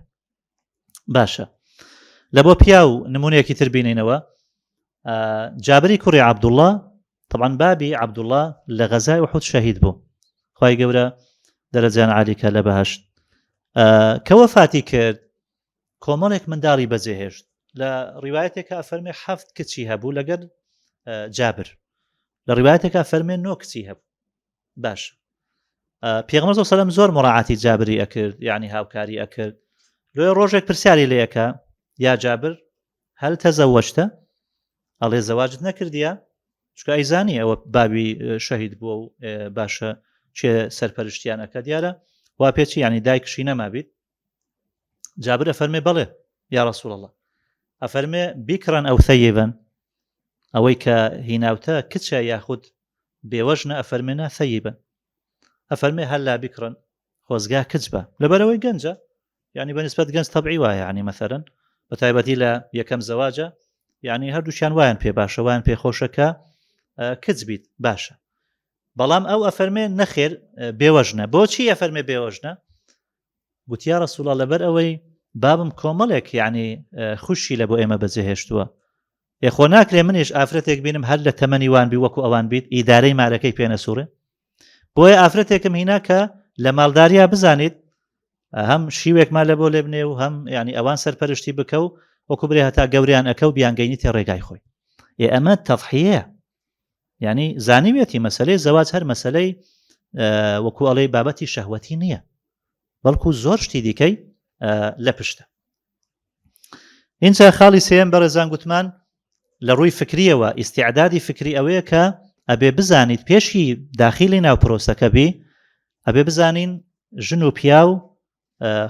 باشە لە بۆ پیاو نمونەیەکی تر بینینەوە جابری کوڕی عەبدوڵڵا طبعا بابی عەبدوڵڵا لە غەزای ئوحود شەهید بوو خوای گەورە دەرەجان عالیکە لە بەهشت کە وەفاتی کرد کۆمەڵێک منداڵی بەجێهێشت لە ڕیواەتێکە فەرمێ حەفت کچی هەبوو لەگەر جابر لە ڕیواەتێکە فەرمێ نۆ کچی هەبوو باش. پێغەمبەر صلی الله علیه و سلم زۆر مراعاتی جابری ئەکرد یعنی هاوکاری ئەکرد لۆیە ڕۆژێک پرسیاری لێ ئەکا یا جابر هەل تەزەوەجتە ئەڵێ زەواجت نەکردیە چونکە ئەیزانی ئەوە بابی شەهید بووە و باشە چێ سەرپەرشتیان ئەکە دیارە وا پێچی ینی دایکشی نەمابیت جابر ئەفەرمێ بەڵێ یا رسول الله ئەفەرمێ بیکڕن ئەو ثەیبن ئەوەی کە هیناوتە کچە یاخود بێوەژنە ئەفەرمێ نا ثەیبن ئەفەرمێ هەر لا بیکڕن خۆزگا کچ بە لەبەرەوەی گەنجە یعنی بەنسبەت گەنج تەبعی وایە یعنی مەثەرەن بە تایبەتی لە یەکەم زەواجە یعنی هەردووچیان وایان پێ باشە وایان پێ خۆشە کە کچ بیت باشە بەڵام ئەو ئەفەرمێ نەخێر بێوەژنە بۆچی ئەفەرمێ بێوەژنە گوتیا ڕسوڵە لەبەر ئەوەی بابم کۆمەڵێک یعنی خوشی لە بۆ ئێمە بەجێهێشتووە ئێ خۆ ناکرێ منیش ئافرەتێک بینم هەر لە تەمەنی وان بی وەکو ئەوان بیت ئیدارەی مارەکەی پێ نەسوڕێ بۆیە ئافرەتێکم هینا کە لە ماڵداریا بزانیت هەم شیوێکمان لە بۆ لێبنێ و هەم ینی ئەوان سەرپەرشتی بکە و وەکو برێ هەتا گەوریان ئەکە و بیانگەینی تێ ڕێگای خۆی ئێ ئەمە تەضحیەیە یعنی زانیویەتی مەسلەی زەواج هەر مەسلەی وەکو ئەڵێ بابەتی شەهوەتی نییە بەڵکو زۆر شتی دیکەی لە پشتە ئینجا خاڵی سێم بەڕێزان گوتمان لە ڕووی فکریەوە ئیسیعدادی فکری ئەوەیە کە ئەبێ بزانیت پێشی داخیلی ناو پرۆسەکە بی ئەبێ بزانین ژن و پیاو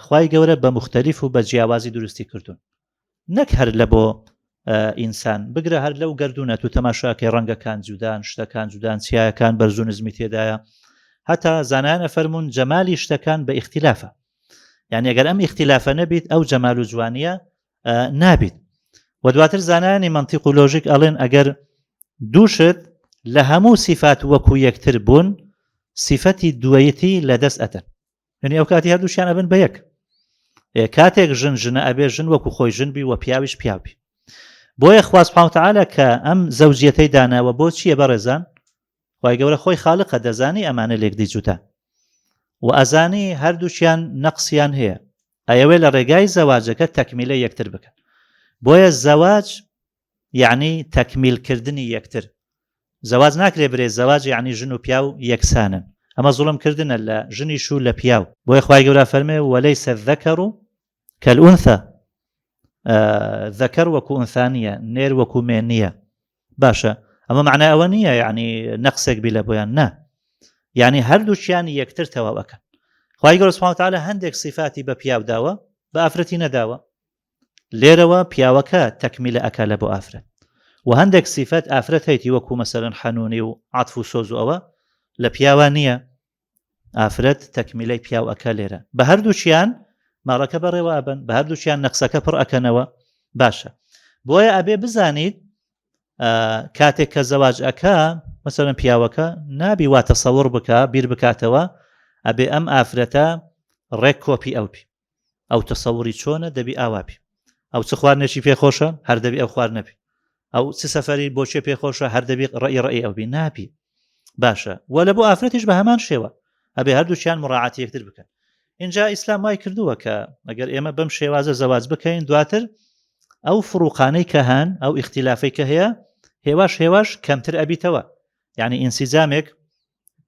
خوای گەورە بە مختلف و بە جیاوازی دروستی کردوون نەک هەر لە بۆ ئینسان بگرە هەر لەو گردونە تو تەماشاکەی ڕەنگەکان جودان شتەکان جودان چیایەکان بەرز و نزمی تێدایە هەتا زانایانە فەرمونون جەمالی شتەکان بە ئیختلافە یعنی ئەگەر ئەم ئیختلافە نەبیت ئەو جەمال و جوانیە نابیت و دواتر زانایانی منطق و لۆژیک ئەڵێن ئەگەر دووشت لە هەموو سیفات وەکو یەکتر بوون سیفەتی دووەیەتی لە دەست ئەدەن یعنی ئەو کاتی هەردووشیان ئەبن بە یەک کاتێک ژن ژنە ئەبێ ژن وەکو خۆی ژن بی و پیاویش پیاوی بۆیە خوا سبحانه وتعالى کە ئەم زەوجیەتەی داناوە بۆ چییە بەڕێزان خوای گەورە خۆی خالقە دەزانی ئەمانە لێکدی جودا و ئەزانی هەردووکیان نەقسیان هەیە ئەیەوێ لە ڕێگای زەواجەکە تەکمیلە یەکتر بکەن بۆیە زەواج یعنی تەکمیلکردنی یەکتر زەواج ناکرێ برێ زەواج یعنی ژن و پیاو یەکسانن ئەمە زوڵم کردنە لە ژنیش و لە پیاو بۆیە خوای گەورە فەرمێ وەلەیسە الذکر کالانثی ذەکەر وەکو ئونثا نییە نێر وەکو مێ نییە باشە ئەمە معنای ئەوە نییە یعنی نەقسێک بی لە بۆیان نا یعنی هەردووکیان یەکتر تەواو ئەکەن خوای گەورە سبحانه وتعالی هەندێک صفاتی بە پیاو داوە بە ئافرەتی نەداوە لێرەوە پیاوەکە تەکمیلە ئەکا لە بۆ ئافرەت و هەندێک سیفەت ئافرەت هەیتی وەکو مەسەرەن حەنونی و عاتف و سۆز و ئەوە لە پیاوە نییە ئافرەت تەکمیلەی پیاو ئەکا لێرە بە هەردووکیان ماڵەکە بەڕێوە ئەبن بە هەردووکیان نەقسەکە پڕ ئەکەنەوە باشە بۆیە ئەبێ بزانیت کاتێک کە زەواج ئەکا مەسەرەن پیاوەکە نابی وا تەسەوڕ بکە بیر بکاتەوە ئەبێ ئەم ئافرەتە ڕێک کۆپی ئەو بی ئەو تەسەوری چۆنە دەبی ئاوا بی ئەو چ خواردنێکی پێخۆشە هەر دەبی ئەو خوارد نەبی ئەو چ سەفەری بۆ چێ پێخۆشە هەر دەبی ڕێی ڕێی ئەو بی نابی باشە وە لە بۆ ئافرەتیش بە هەمان شێوە ئەبێ هەردووچیان مڕاعاتی یەکتر بکەن اینجا ئیسلام وای کردووە کە ئەگەر ئێمە بەم شێوازە زەواج بکەین دواتر ئەو فڕوقانەی کە هەن ئەو ئیختلافەی کە هەیە هێواش هێواش کەمتر ئەبیتەوە یعنی ئینسیجامێک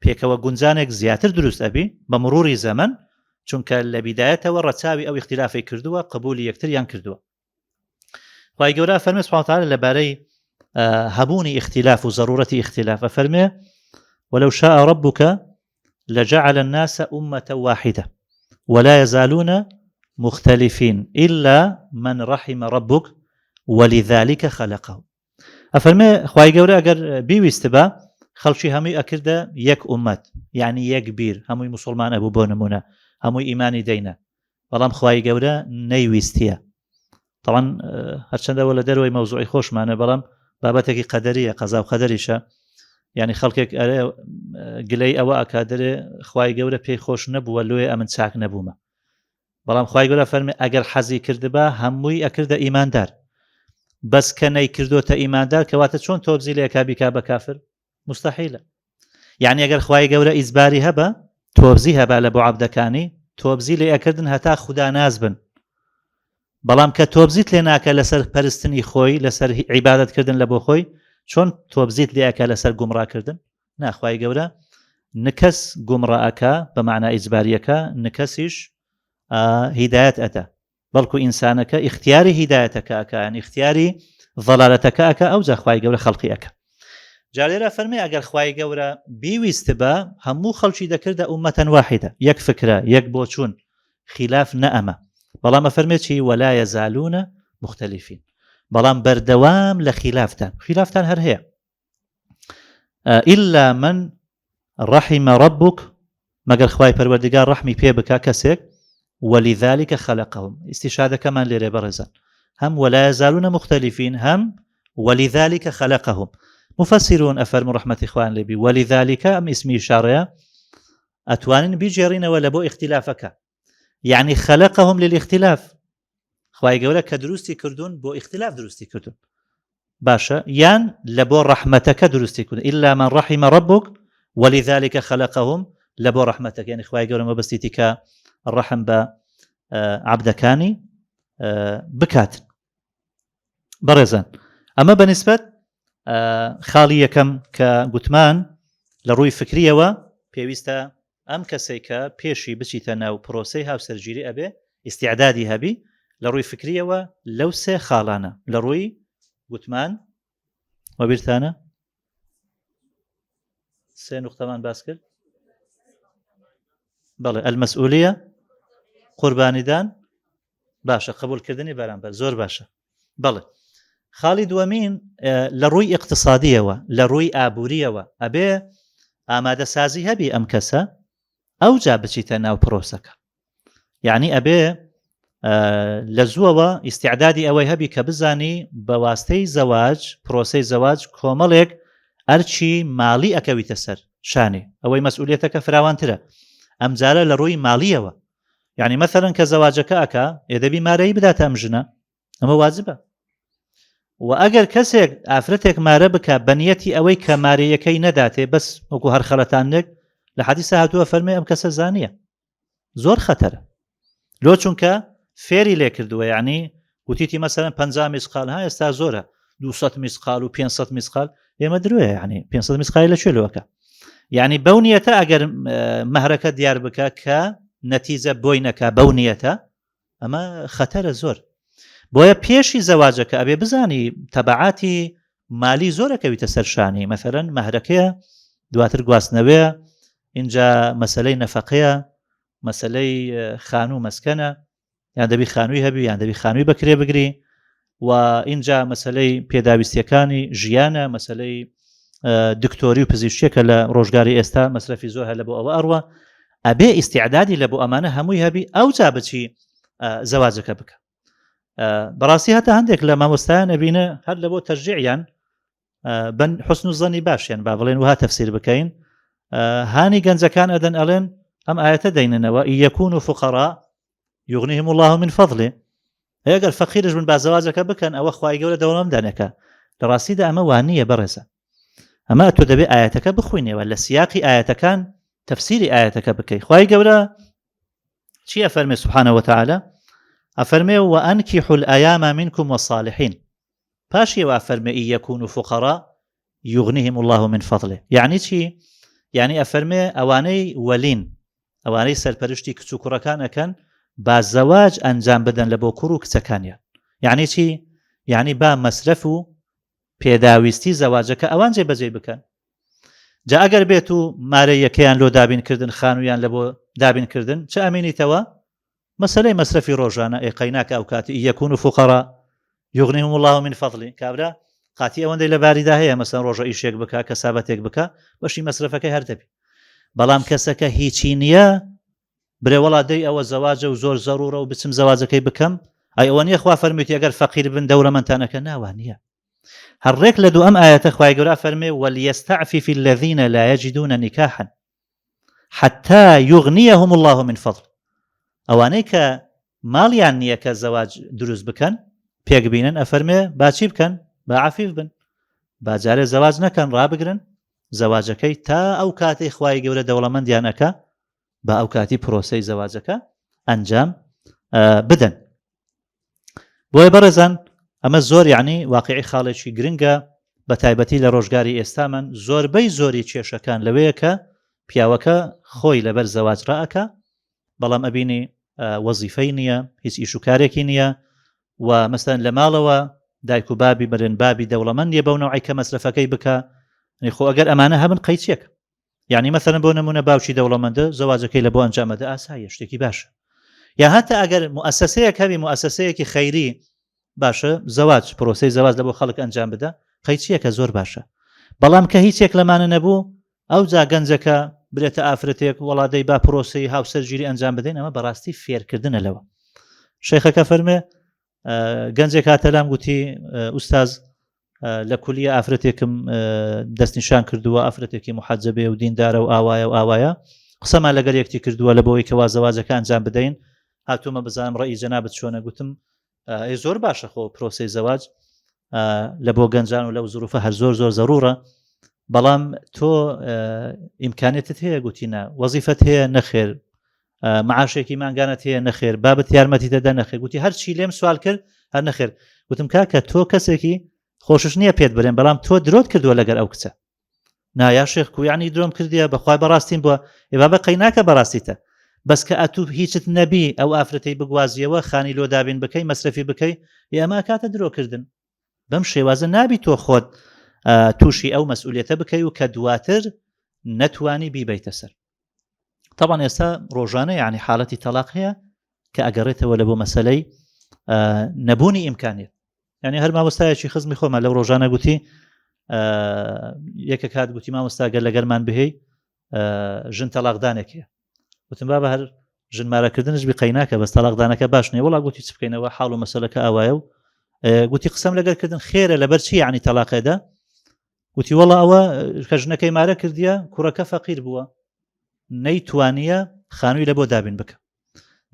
پێکەوە گونجانێک زیاتر دروست ئەبی بە مڕوری زەمەن چونکە لە بیدایەتەوە ڕەچاوی ئەو ئیختلافەی کردووە قبولی یەکتریان کردووە خوای گەورە فەرمێ سبحانه وتعالى لەبارەی هەبوونی ئیختلاف و ضرورەتی ئیختلاف ئەفەرمێ ولو شاء ربك لجعل الناس أمة واحدة ولا يزالون مختلفين إلا من رحم ربك ولذلك خلقه ئەفەرمێ خوای گەورە ئەگەر بیویستبا خەڵکی هەمووی ئەکردە یەک ئومەت یعنی یەک بیر هەمووی مسلمان ئەبوو بۆ نمونە هەمووی ئیمانی دەینە بەڵام خوای گەورە نەیویستیە طبعا هەرچەندەوە لە دەرەوەی مەوزوعی خۆشمانە بەڵام بابەتێکی قەدەریە قەزا و قەدەریشە یعنی خەڵکێک ئەرێ گلەی ئەوە ئەکا دەرێ خوای گەورە پێی خۆش نەبووە لۆیە ئەمن چاک نەبوومە بەڵام خوای گەورە فەرمی ئەگەر حەزی کردبا هەمووی ئەکردە ئیماندار بەس کە نەیکردۆتە ئیماندار کەواتە چۆن تۆبزی لێکا بیکا بە کافر مستحیلە یعنی ئەگەر خوای گەورە ئیزباری هەبە تۆبزی هەبا لە بۆ عەبدەکانی تۆبزی لێ ئەکردن هەتا خودا ناز بن بەڵام کە تۆبزیت لێ ناکە لەسەر پەرستنی خۆی لەسەر عیبادەتکردن لە بۆ خۆی چۆن تۆبزیت لێ ئەکا لەسەر گومڕاکردن ناخوای گەورە. نکەس گومڕا ئەکا بە مەعنا ئیجباریەکە نکەسیش هیدایەت ئەدا بەڵکو ئینسانەکە ئیختیاری هیدایەتەکە ئەکا یان ئیختیاری ضەلالەتەکە ئەکا ئەوجا خوای گەورە خەڵقی ئەکا. جا لێرە فەرمی ئەگەر خوای گەورە بیویستبا هەموو خەڵکی دەکردە ئومەتەن واحیدە یەک فکرە یەک بۆچوون خیلاف نە ئەمە بەڵام ئەفەرمێ چی ولا یزالون مختلفین بەڵام بەردەوام لە خیلافتان خیلافتان هەر هەیە إلا من رحم ربك مەگەر خوای پەروەردگار ڕەحمی پێ بکا کەسێک ولذلك خلقهم ئیستیشادەکەمان لێرێ بەڕێزان هەم ولا يزالون مختلفين هەم ولذلك خلقهم مفسرون ئەفەرمو ڕەحمەتی خوان لێبی ولذلك ئەم ئیسمی ئیشارەیە ئەتوانین بیگێڕینەوە لە بۆ ئیختلافەکە یعنی خلقهم للاختلاف خوای گەورە کە دروستی کردوون بۆ ئیختلاف دروستی کردوون باشە یان لە بۆ ڕەحمەتەکە دروستی کردن إلا من رحم ربك ولذلك خلقهم لە بۆ ڕەحمەتەکە یعنی خوای گەورە مەبەستیتی کە ڕەحم بە عەبدەکانی بکات بەڕێزان ئەمە بەنیسبەت خاڵی یەکەم کە گوتمان لە ڕووی فکریەوە پێویستە ئەم کەسەی کە پێشی بچیتە ناو پرۆسەی هاوسەرگیری ئەبێ ئیستیعدادی هەبی لە ڕووی فکریەوە لەو سێ خاڵانە لە ڕووی گوتمان وەبیرتانە سێ نوختەمان باس کرد بەڵێ ئەلمەسئولیە قوربانیدان باشە قبولکردنی بەرامبەر زۆر باشە بەڵێ خاڵی دووەمین لە ڕووی اقتصادیەوە لە ڕووی ئابووریەوە ئەبێ ئامادەسازی هەبی ئەم کەسە ئەو جا بچیتە ناو پرۆسەکە یعنی ئەبێ لە زووەوە ئیسیعدادی ئەوەی هەبی کە بزانی بە واستەی زەواج پرۆسەی زەواج کۆمەڵێک ئەرچی ماڵی ئەکەویتە سەر شانێ ئەوەی مەسئولێتەکە فراوانترە ئەمجارە لە ڕووی ماڵیەوە یعنی مەثەلەن کە زەواجەکە ئەکا ئێ دەبی مارەی بداتە ئەم ژنە ئەمە واجبە و ئەگەر کەسێک ئافرەتێک مارە بکە بەنیەتی ئەوەی کە مارەیەکەی نەداتێ بەس وەکو هەر خەڵەتانێک لە حەدیسە هاتووە فەرمێ ئەم کەسە زانیە زۆر خەتەرە لۆ چونکە فێری لێ کردووە یعنی وتیتی مەسەرەن 50 میسقال ها ئێستا زۆرە 200 میسقال و 500 میسقال ئێمە درۆیە یعنی 500 میسقال لە کوێ لەوەکە یعنی بەو نیەتە ئەگەر مەهرەکە دیار بکە کە نەتیجە بۆی نەکا بەو نیەتە ئەمە خەتەرە زۆر بۆیە پێشی زەواجەکە ئەبێ بزانی تەبعاتی مالی زۆرەکەویتە سەرشانی مەفەرەن مەهرەکەیە دواتر گواستنەوەیە اینجا مەسلەی نەفەقەیە مەسلەی خانوو مەسکەنە یان دەبی خانووی هەبی یان دەبی خانووی بەکرێ بگری و اینجا مەسلەی پێداویستیەکانی ژیانە مەسلەی دکتۆری و پزیشتیەکە لە ڕۆژگاری ئێستا مەسرەفی زۆر هەر لە بۆ ئەوە ئەڕوە ئەبێ ئیسیعدادی لە بۆ ئەمانە هەمووی هەبی ئەو جا بچی زەواجەکە بکە بەڕاستی هەتا هەندێک لە مامۆستایان ئەبینە هەر لە بۆ تەرجیعیان بن حسن و زەنی باشیان با بڵێن وها تەفسیر بکەین هانی گەنجەکان ئەدەن ئەڵێن ئەم ئاەتە دەیننەوە یەکون و فقرا یغنیهم الله من فضله ئەگەر فەقیرش بن بازەواجەکە بکەن ئەوە خوای گەورە دەوڵەمەندانەکە لە ڕاستیدا ئەمە وانە بەڕێزە ئەمە تۆ دەبێ ئاەتەکە بخوینەوە لە سیاقی ئاەتەکان تەفسیری ئاەتەکە بکەی خوای گەورە چی ئەفەرمێ سبحانه وتعالى ئەفەرمێ وأنكحوا الأيام منكم والصالحين پاشی ئەوە ئەفەرمێ إن يكونوا فقراء يغنهم الله من فضله یعنی چی یعنی ئەفەرمێ ئەوانەی وەلین ئەوانەی سەرپەرشتی کچ و کوڕەکان ئەکەن با زەواج ئەنجام بدەن لە بۆ کوڕ و کچەکانیان یعنی چی یعنی با مەسرەف و پێداویستی زەواجەکە ئەوان جێ بەجێ بکەن جا ئەگەر بێت و مارەیەکەیان لۆ دابینکردن خانوویان لە بۆ دابینکردن چ ئەمینیتەوە مەسەلەی مەسرەفی ڕۆژانە ئێ قەیناکە ئەوکاتی ان یکونوا فقراء یغنیهم اللە من فضله کابرا قاتی ئەوەندەی لە باریدا هەیە مەسەن ڕۆژە ئیشێک بکە کەسابەتێک بکە بەشی مەسرەفەکەی هەر دەبی بەڵام کەسەکە هیچی نییە برێ وەڵا دەی ئەوە زەواجە و زۆر زەرورە و بچم زەواجەکەی بکەم ئەی ئەوە نییە خوا فەرموویەتی ئەگەر فەقیر بن دەورەمەندتانەکە ناوان نییە هەر ڕێک لە دوو ئەم ئاەتە خوای گەورە فەرمێ وەلیەستعفف الذین لا یجدون نکاحا حتى یغنیهم الله من فضل ئەوانەی کە ماڵیان نییە کە زەواج دروست بکەن پێک بینن ئەفەرمێ باچی بکەن با عفیف بن با جارێ زەواج نەکەن ڕابگرن زەواجەکەی تا ئەو کاتەی خوای گەورە دەوڵەمەندیان ئەکا با ئەو کاتی پرۆسەی زەواجەکە ئەنجام بدەن بۆیە بەڕێزان ئەمە زۆر یعنی واقعی خاڵێکی گرنگە بە تایبەتی لە ڕۆژگاری ئێستامان زۆربەی زۆری کێشەکان لەوەیە کە پیاوەکە خۆی لەبەر زەواج ڕائەکا بەڵام ئەبینی وەزیفەی نییە هیچ ئیش و کارێکی نییە و مەسەن لە ماڵەوە دایک و بابی بەرێن بابی دەوڵەمەند نیە بەو نەوعی کە مەسرەفەکەی بکە خۆ ئەگەر ئەمانە هەبن قەیچێک یعنی مەسەلەن بۆ نمونە باوکی دەوڵەمەندە زەواجەکەی لە بۆ ئەنجامەدە ئاساییە شتێکی باشە یا هەتا ئەگەر موئەسەسەیەک هەبی موئەسەسەیەکی خەیری باشە زەواج پرۆسەی زەواج لە بۆ خەڵک ئەنجام بدە قەیچیەکە زۆر باشە بەڵام کە هیچێک لەمانە نەبوو ئەو جا گەنجەکە برێتە ئافرەتێک وەڵا دەی با پرۆسەی هاوسەرگیری ئەنجام بدەین ئەمە بەڕاستی فێرکردنە لەوە شێخەکە فەرمێ گەنجێک هاتە لام گوتی ئوستاز لە کولیە ئافرەتێکم دەستنیشان کردووە ئافرەتێکی محەجەبێ و دیندارە و ئاوایە و ئاوایە قسەمان لەگەر یەکتی کردووە لە بۆی کەوا زەواجەکە ئەنجام بدەین هاتوومە بزانم ڕێی جەنابت چۆنە گوتم ئێ زۆر باشە خۆ پرۆسی زەواج لە بۆ گەنجان و لەو زروفە هەر زۆر زۆر زەرورە بەڵام تۆ ئیمکانێتت هەیە گوتینە وەزیفەت هەیە نەخێر معاشێکی مانگانەت هەیە نەخێر بابت یارمەتی دەدا نەخێر گوتی هەرچی لێم سوال کرد هەر نەخێر گوتم کاکە تۆ کەسێکی خۆشش نییە پێت برێن بەڵام تۆ درۆت کردووە لەگەر ئەو کچە نایا شێخ کویانی درۆم کردیە بەخوای بەڕاستیم بووە ئێ بابە قەیناکە بەڕاستیتە بەس کە ئەتوو هیچت نەبی ئەو ئافرەتەی بگوازیەوە خانی لۆ دابین بکەی مەسرەفی بکەی ئێمە کاتە درۆکردن بەم شێوازە نابی تۆ خۆت تووشی ئەو مەسئولێتە بکەی و کە دواتر نەتوانی بیبیتە سەر طبعا ئێستا ڕۆژانە یعنی حالەتی تەلاق هەیە کە ئەگەڕێتەوە لە بۆ مەسلەی نەبوونی ئیمکانیت یعنی هەر مامۆستایەکی خزمی خۆمان لەو ڕۆژانە گوتی یەکە کات گوتی مامۆستاگەر لەگەرمان بهێی ژن تەلاقدانێک هەیە وتم بابە هەر ژن مارەکردنش بی قەیناکە بەس تەلاقدانەکە باش نیە وڵا گوتی چ بکەینەوە حاڵ و مەسەلەکە ئاوایە و گوتی قسەم لەگەر کردن خێرە لەبەر چی یعنی تەلاقێدا وتی وەڵا ئەوە کە ژنەکەی مارە کردیە کوڕەکە فەقیر بووە نەیتوانیە خانووی لە بۆ دابین بکە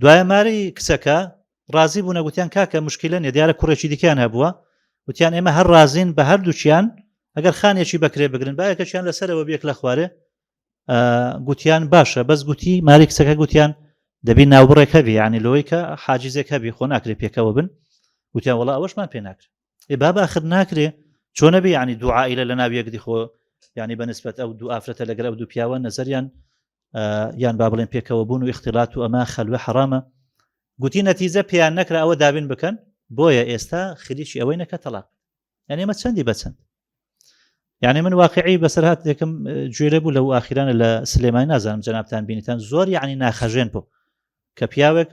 دوایە ماری کچەکە ڕازی بوونە گوتیان کاکە مشکلە نیە دیارە کوڕێکی دیکەیان هەبووە وتیان ئێمە هەر ڕازین بە هەردووکیان ئەگەر خانێکی بەکرێ بگرن باەکەشیان لەسەرەوە بێک لە خوارێ گوتیان باشە بەس گوتی ماری کچەکە گوتیان دەبی ناوبڕێک هەبی یعنی لەوەی کە حاجزێک هەبی خۆ ناکرێ پێکەوە بن گوتیان وڵا ئەوەشمان پێ ناکرێت ئێ بابە ئەخر ناکرێ چۆنە بێ یعنی دوو عائلە لە ناو یەکدی خۆ یعنی بە نسبەت ئەو دوو ئافرەتە لەگەر ئەو دوو پیاوە نەزەریان یان با بڵێن پێکەوە بوون و اختلاط و ئەمە خەلوە حرامە گوتی نەتیجە پێیان نەکرا ئەوە دابین بکەن بۆیە ئێستا خریکی ئەوەی نەکە تەلاق یعنی ئەمە چەندی بەچەند یعنی من واقعی بەسەر هاتێکم گوێ بوو لەو ئاخیرانە لە سلێمانی نازانم جەنابتان بینیتان زۆر یعنی ناخەژێن بوو کە پیاوێک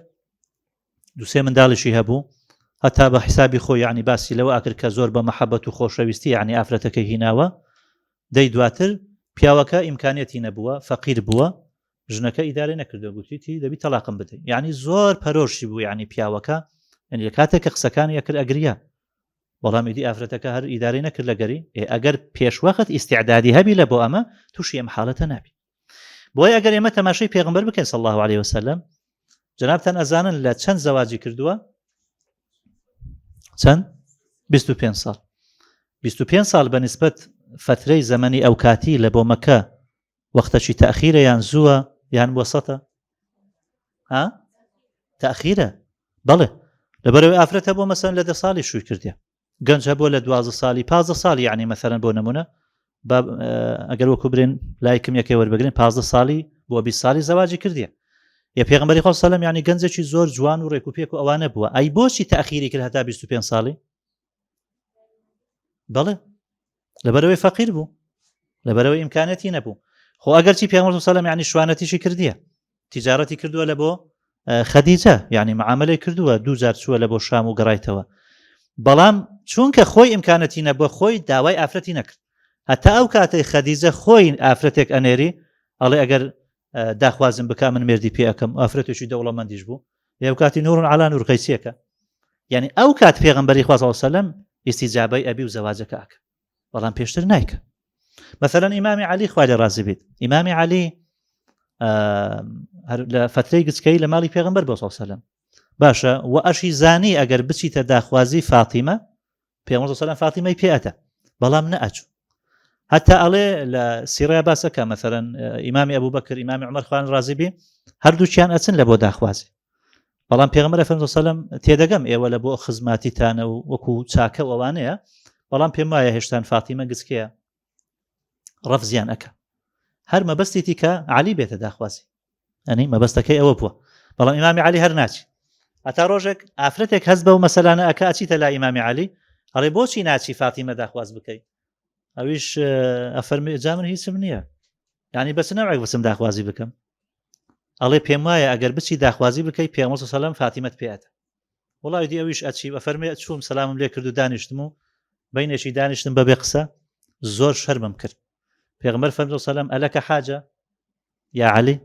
دوسێ منداڵیشی هەبوو هەتا بە حیسابی خۆی یعنی باسی لەوە ئەکرد کە زۆر بە مەحەبەت و خۆشەویستی یعنی ئافرەتەکەی هیناوە دەی دواتر پیاوەکە ئیمکانیەتی نەبووە فەقیر بووە ژنەکە ئیدارە نەکردو گوتیتی دەبی تەلاقم بدەی یعنی زۆر پەرۆشی بوو یعنی پیاوەکە یعنی لە کاتێک کە قسەکانی ئەکرد ئەگریا بەڵام ئیدی ئافرەتەکە هەر ئیدارەی نەکرد لەگەری ئەگەر پێشوەخت ئیسیعدادی هەبی لە بۆ ئەمە تووشی ئەم حاڵەتە نابی بۆیە ئەگەر ئێمە تەماشای پێغمبەر بکەین صلی الله عليه وسلم جنابتان ئەزانن لە چەند زەواجی کردووە چەند 25 ساڵ 25 ساڵ بە نسبەت فترەی زەمەنی ئەو کاتی لە بۆ مەکە وەختەکی تاخیرە یان زووە یان وەسەتە ها تاخیرە بەڵێ لەبەرەوەی ئافرەتە بۆ مەسەن لە دە ساڵی شووی کردێ گەنج هەبووە لە دوازە ساڵی پازە ساڵی یعنی مەسەرەن بۆ نمونە ئەگەر وەکو برێن لایکم یەکێ وەربگرن پازە ساڵی بۆ 20 ساڵی زەواجی کردیە یە پێغمبەری خۆ سەلم ینی گەنجێکی زۆر جوان و ڕێک و پێک و ئەوانە بووە ئەی بۆچی تاخیری کرد هەتا 25 ساڵی بەڵێ لەبەرەوەی فەقیر بوو لەبەرەوەی ئیمکانەتی نەبوو خۆ ئەگەرچی پێغمبەر سەلام یعنی شوانەتیشی کردیە تیجارەتی کردووە لە بۆ خەدیجە یعنی معاملەی کردووە دوو جار چووە لە بۆ شام و گەڕایتەوە بەڵام چونکە خۆی ئیمکانەتی نەبووە خۆی داوای ئافرەتی نەکرد هەتا ئەو کاتەی خەدیجە خۆی ئافرەتێک ئەنێری ئەڵێ ئەگەر داخوازم بک من مردی پێ ئەەکەم ئافرەتێکی دەوڵەمەندیش بوو لەو کاتی نورون علا نور قەیسیەکە یعنی ئەو کات پێغمبەری خوا سەلم ئیسیجابەی ئەبی و زەواجەکە ئەکە بەڵام پێشتر نایکە مەسەلەن ئیمامی علی خوای لێ ڕازی بیت ئیمامی علی لە فترەی گچکەی لە ماڵی پێغمبەر بۆ سەلم باشە و ئەشی زانی ئەگەر بچیتە داخوازی فاتیمە پێغمبەر سەلام فاتیمەی پێ ئەتە بەڵام نەئەچوو هەتا ئەڵێ لە سیڕیا باسەکە مەسەرەن ئیمامی ئەبوو بەکر ئیمامی عمر خوان ڕازی بی هەردووکیان ئەچن لە بۆ داخوازی بەڵام پێغمبەر فەرموو سەلەم تێدەگەم ئێوە لە بۆ خزماتیتانە و وەکو چاکە و ئەوانەیە بەڵام پێم وایە هێشتان فاتیمە گچکەیە ڕەفزیان ئەکە. هەر مەبەستێتی کە علی بێتە داخوازی ئەنی مەبەستەکەی ئەوە بووە بەڵام ئیمامی علی هەر ناچی هەتا ڕۆژێک ئافرەتێک هەست بەو مەسەلانە ئەکا ئەچیتە لای ئیمامی علی ئەڵێ بۆچی ناچی فاتیمە داخواز بکەی ئەویش ئەفەرمی جا من هیچم نییە یعنی بەس نەوەک بچم داخوازی بکەم ئەڵێ پێم وایە ئەگەر بچی داخوازی بکەی پێغەمبەر سەلام فاتیمەت پێئەدا وڵی دی ئەویش ئەچی ئەفەرمێ چووم سەلامم لێ کرد و دانیشتم و بینێکی دانیشتم بەبێ قسە زۆر شەرمم کرد پێغمبەر فەرمی سەلام ئەلەکە حاجە یا عەلی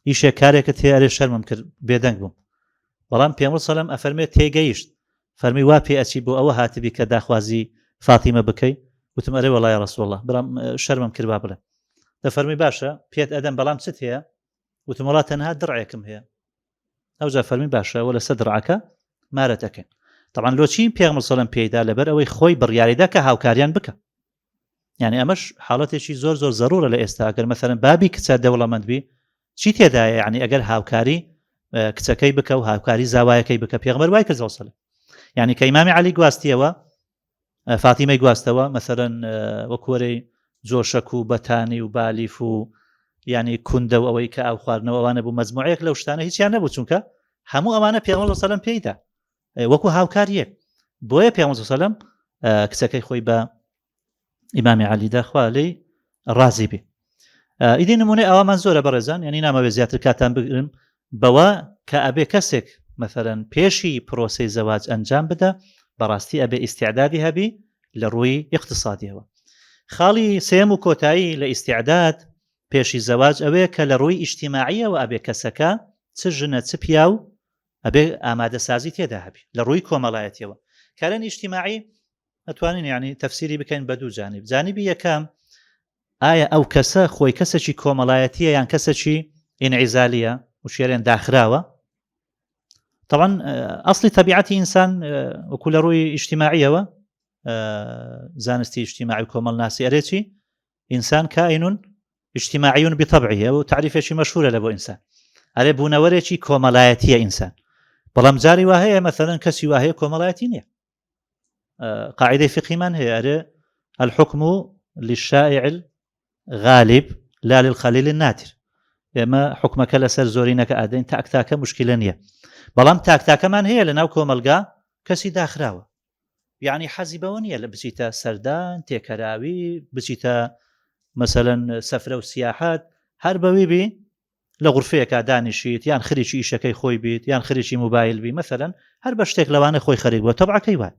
ئیشێک کارێکت هەیە ئەرێ شەرمم کرد بێدەنگ بووم بەڵام پێغەمبەر سەلام ئەفەرمێ تێگەیشت فەرمی وا پێ ئەچی بۆ ئەوە هاتبی کە داخوازی فاتیمە بکەی وتم ئەرێ وەڵای ڕسول الله برام شەرمم کرد با بڵێم دەفەرمی باشە پێت ئەدەم بەڵام چت هەیە وتم وڵا تەنها دڕێکم هەیە ئەوجا فەرمی باشە وە لەسەر دڕعەکە مارەت ئەکەین طبعا لۆچی پێغەمبەر سەلام پێیدا لەبەر ئەوەی خۆی بڕیاریدا کە هاوکاریان بکە یعنی ئەمەش حاڵەتێکی زۆر زۆر زەرورە لە ئێستا ئەگەر مەسەرەن بابی کچە دەوڵەمەند بی چی تێدایە یعنی ئەگەر هاوکاری کچەکەی بکە و هاوکاری زاوایەکەی بکە پێغمبەر وای کرد زۆسەل یعنی کە ئیمامی علی گواستیەوە فاتیمەی گواستەوە مەسەرەن وەکوەرەی جۆشەک و بەتانی و بالیف و ینی کوندە و ئەوەی کە ئاو خواردنەوە ئەوانە بوو مەزموعەیەک لەو شتانە هیچیان نەبوو چونکە هەموو ئەوانە پێغمبەر سەلام پێیدا وەکو هاوکاریەک بۆیە پێغمبەر سەلام کچەکەی خۆی بە ئیمامی عەلیدا خوا لێی ڕازی بێ ئیدی نمونەی ئەومان زۆرە بەڕێزان ینی نامەوێت زیاتر کاتان بگرم بەوە کە ئەبێ کەسێک مەثلەن پێشی پرۆسەی زەواج ئەنجام بدە بەڕاستی ئەبێ ئیسیعدادی هەبی لە ڕووی اقتصادیەوە خاڵی سێم و کۆتایی لە ئیسیعداد پێشی زەواج ئەوەیە کە لە ڕووی ئیجتیماعیەوە ئەبێ کەسەکە چ ژنە چ پیاو ئەبێ ئامادەسازی تێدا هەبی لە ڕووی کۆمەڵایەتیەوە کارن ئیجتیماعی ئەتوانین یعنی تەفسیری بکەین بە دوو جانب جانبی یەکەم ئایا ئەو کەسە خۆی کەسێکی کۆمەڵایەتیە یان کەسێکی ئینعیزالیە و شێرێن داخراوە طبعا ئەسلی تەبیعەتی ئینسان وەکو لە ڕووی ئیجتیماعیەوە زانستی ئیجتیماعی و کۆمەڵناسی ئەرێکی ئینسان کائینون اجتماعی بطبعه ئەو تعریفێکی مەشهورە لە بۆ ئینسان ئەرێ بوونەوەرێکی کۆمەڵایەتیە ئینسان بەڵام جاری وا هەیە مەثلەن کەسی وا هەیە کۆمەڵایەتی نییە قاعدەی فقهیمان هەیە ئەرێ الحكم للشائع الغالب لا للقليل النادر ئێمە حکومەکە لەسەر زۆرینەکە ئادەین تاکتاکە مشکلە نییە بەڵام تاکتاکەمان هەیە لە ناو کۆمەلگا کەسی داخراوە یعنی حەزی بەوە نییە لە بچیتە سەردان تێکەراوی بچیتە مەسەەن سەفرە و سیاحەت هەر بەوی بی لە غورفەیەکا دانیشیت یان خەریکی ئیشەکەی خۆی بیت یان خەریکی موبایل بی مەسەلەن هەر بە شتێک لەوانە خۆی خەریک بووە تەبعەکەی وایە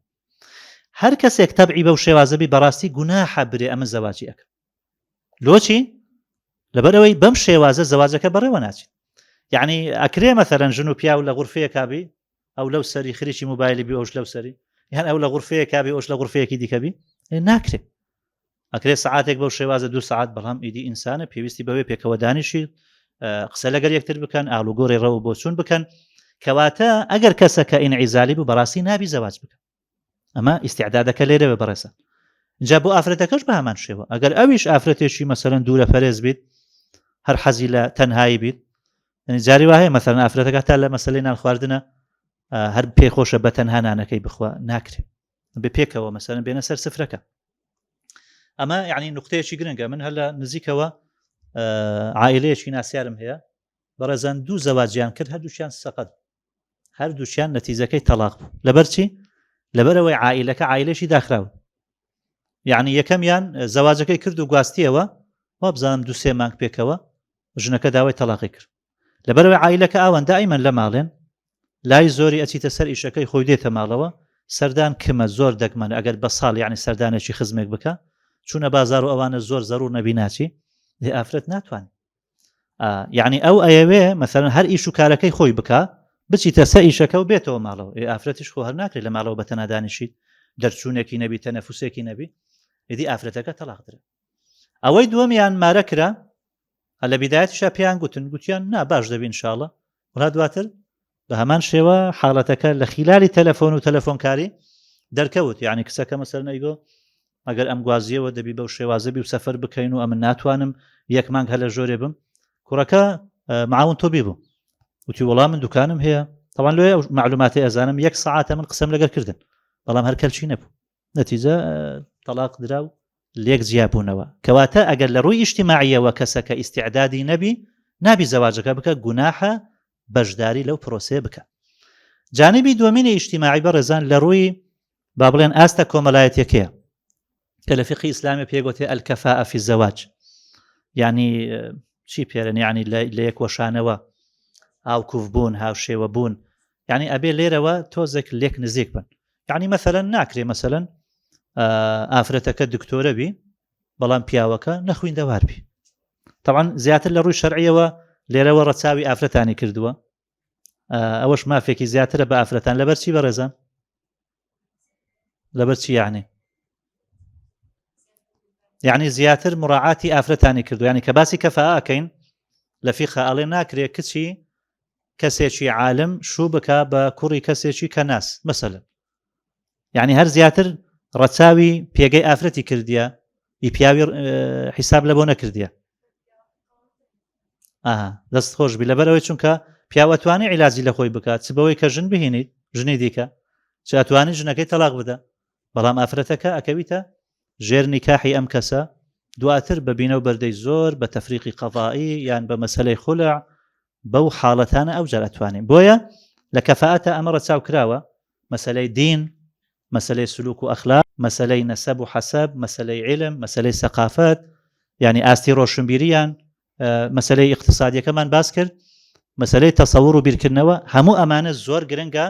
هەر کەسێک تەبعی بەو شێوازە بی بەڕاستی گوناحە برێ ئەمە زەواجی ئەکەم لۆچی لەبەرەوەی بەم شێوازە زەواجەکە بەڕێوە ناچیت یعنی ئەکرێ مەسەلەن ژن و پیاو لە غورفەیەکا بی ئەو لەو سەری خریکی موبایلی بی ئەوش لەو سەری یان ئەو لە غورفەیەکا بی ئەوش لە غورفەیەکی دیکە بی ناکرێت ئەکرێ سەعاتێک بەو شێوازە دوو سەعات بەڵام ئیدی ئینسانە پێویستی بەوەی پێکەوە دانیشی قسە لەگەر یەکتر بکەن ئالوگۆڕی ڕەو بۆچوون بکەن کەواتە ئەگەر کەسەکە ئینعیزالی بوو بەڕاستی نابی زەواج بکە ئەمە ئیسیعدادەکە لێرەوە بەڕێزە جا بۆ ئافرەتەکەش بە هەمان شێوە ئەگەر ئەویش ئافرەتێکی مەسەرەن دوورە پەرێز بیت هەر حەزی لە تەنهایی بیت یعنی جاری وا هەیە مەسەرەن ئافرەتەکە تا لە مەسلەی نان خواردنە هەر پێی خۆشە بە تەنها نانەکەی بخوا ناکرێت بێ پێکەوە مەسەرەن بێنە سەر سفرەکە ئەمە یعنی نقطەیەکی گرنگە من هەر لە نزیکەوە عائلەیەکی ناسیارم هەیە بەڕێزان دوو زەواجیان کرد هەردووکیان سەقەت هەردووکیان نەتیجەکەی تەلاق بوو لەبەر چی لەبەرەوەی عائلەکە عائلەشی داخراو یعنی یەکەمیان زەواجەکەی کرد و گواستیەوە وابزانم دوو سێ مانگ پێکەوە ژنەکە داوای تەلاقی کرد لەبەرەوەی عائلەکە ئاوان دائیمەن لە ماڵێن لای زۆری ئەچیتە سەر ئیشەکەی خۆی دێتە ماڵەوە سەردان کمە زۆر دەگمەن ئەگەر بە ساڵ یعنی سەردانێکی خزمێک بکە چوونە بازار و ئەوانە زۆر زەرور نەبی ناچی لێ ئافرەت ناتوانێت یعنی ئەو ئەیەوێ مەسەرەن هەر ئیش و کارەکەی خۆی بکە بچیتە سە ئیشەکە و بێتەوە ماڵەوە ئێ ئافرەتیش خۆ هەر ناکرێت لە ماڵەوە بە تەنها دانیشیت دەرچوونێکی نەبی تەنەفوسێکی نەبی ئیدی ئافرەتەکە تەلاق درا ئەوەی دووەمیان مارە کرا لە بیدایەتیشا پێیان گوتن گوتیان نا باش دەبی انشاءاللە وڵا دواتر بە هەمان شێوە حاڵەتەکە لە خیلالی تەلەفۆن و تەلەفۆنکاری دەرکەوت یعنی کچەکە مەسەر نەیگۆ ئەگەر ئەم گوازیەوە دەبی بەو شێوازە بی و سەفەر بکەین و ئەمن ناتوانم یەک مانگ هەلە ژۆرێ بم کوڕەکە معاون تۆ بی بوو وتی وەڵام من دوکانم هەیە تەوان لۆیە معلوماتی ئەزانم یەک سەعاتە من قسەم لەگەر کردن بەڵام هەر کەلچی نەبوو نەتیجە تەلاق درا و لێک جیابوونەوە. کەواتە ئەگەر لە ڕووی ئیجتیماعییەوە کەسەکە ئیستیعدادی نەبی، نابی زەواجەکە بکە، گوناحە بەشداری لەو پرۆسەیە بکە. جانبی دووەمینی ئیجتیماعی بەڕێزان لە ڕووی با بڵێن ئاستە کۆمەلایەتیەکەیە کە لە فقهی ئیسلامی پێگوتێ الکفاء فی الزواج، یعنی چی پێرن، یعنی لە یەک وەشانەوە، هاوکوف بوون، هاوشێوە بوون، یعنی ئەبێ لێرەوە تۆزێک لێک نزیک بن. یعنی مەسەلەن ناکرێ مەسەلەن ئافرەتەکە دکتۆرە بی بەڵام پیاوەکە نەخویندەوار بی. طبعا زیاتر لە ڕووی شەرعیەوە لێرەوە ڕەچاوی ئافرەتانی کردووە، ئەوەش مافێکی زیاترە بە ئافرەتان. لەبەر چی بەڕێزان؟ لەبەر چی یعنی؟ یعنی زیاتر مراعاتی ئافرەتانی کردو. یعنی کە باسی کەفاکەین لە فیقە ئەڵێ ناکرێ کچی کەسێکی عالم شوو بکا بە کوڕی کەسێکی کەناس مەسەلەن. یعنی هەر زیاتر ڕەچاوی پێگەی ئافرەتی کردیە، ئی پیاوی حیساب لە بۆ نەکردیە. ئاها دەست خۆش بی. لەبەرەوەی چونکە پیاوەتوانی عیلاجی لە خۆی بکات، چ بەوەی کە ژن بهێنیت ژنی دیکە، چ ئەتوانی ژنەکەی تەلاق بدە، بەڵام ئافرەتەکە ئەکەویتە ژێر نیکاحی ئەم کەسە، دواتر بە بینە و بەردەی زۆر، بە تەفریقی قەزایی یان بە مەسەلەی خولع، بەو حاڵەتانە ئەو جار ئەتوانین. بۆیە لە کەفاءەتە ئەمە ڕەچاو کراوە، مەسەلەی دین، مەسەلەی سلوک و ئەخلاق، مەسەلەی نەسەب و حەسەب، مەسەلەی عیلم، مەسەلەی سەقافەت، یعنی ئاستی ڕۆشنبیریان، مەسەلەی ئیقتسادیەکەمان باس کرد، مەسەلەی تەسەوڕ و بیرکردنەوە، هەموو ئەمانە زۆر گرنگە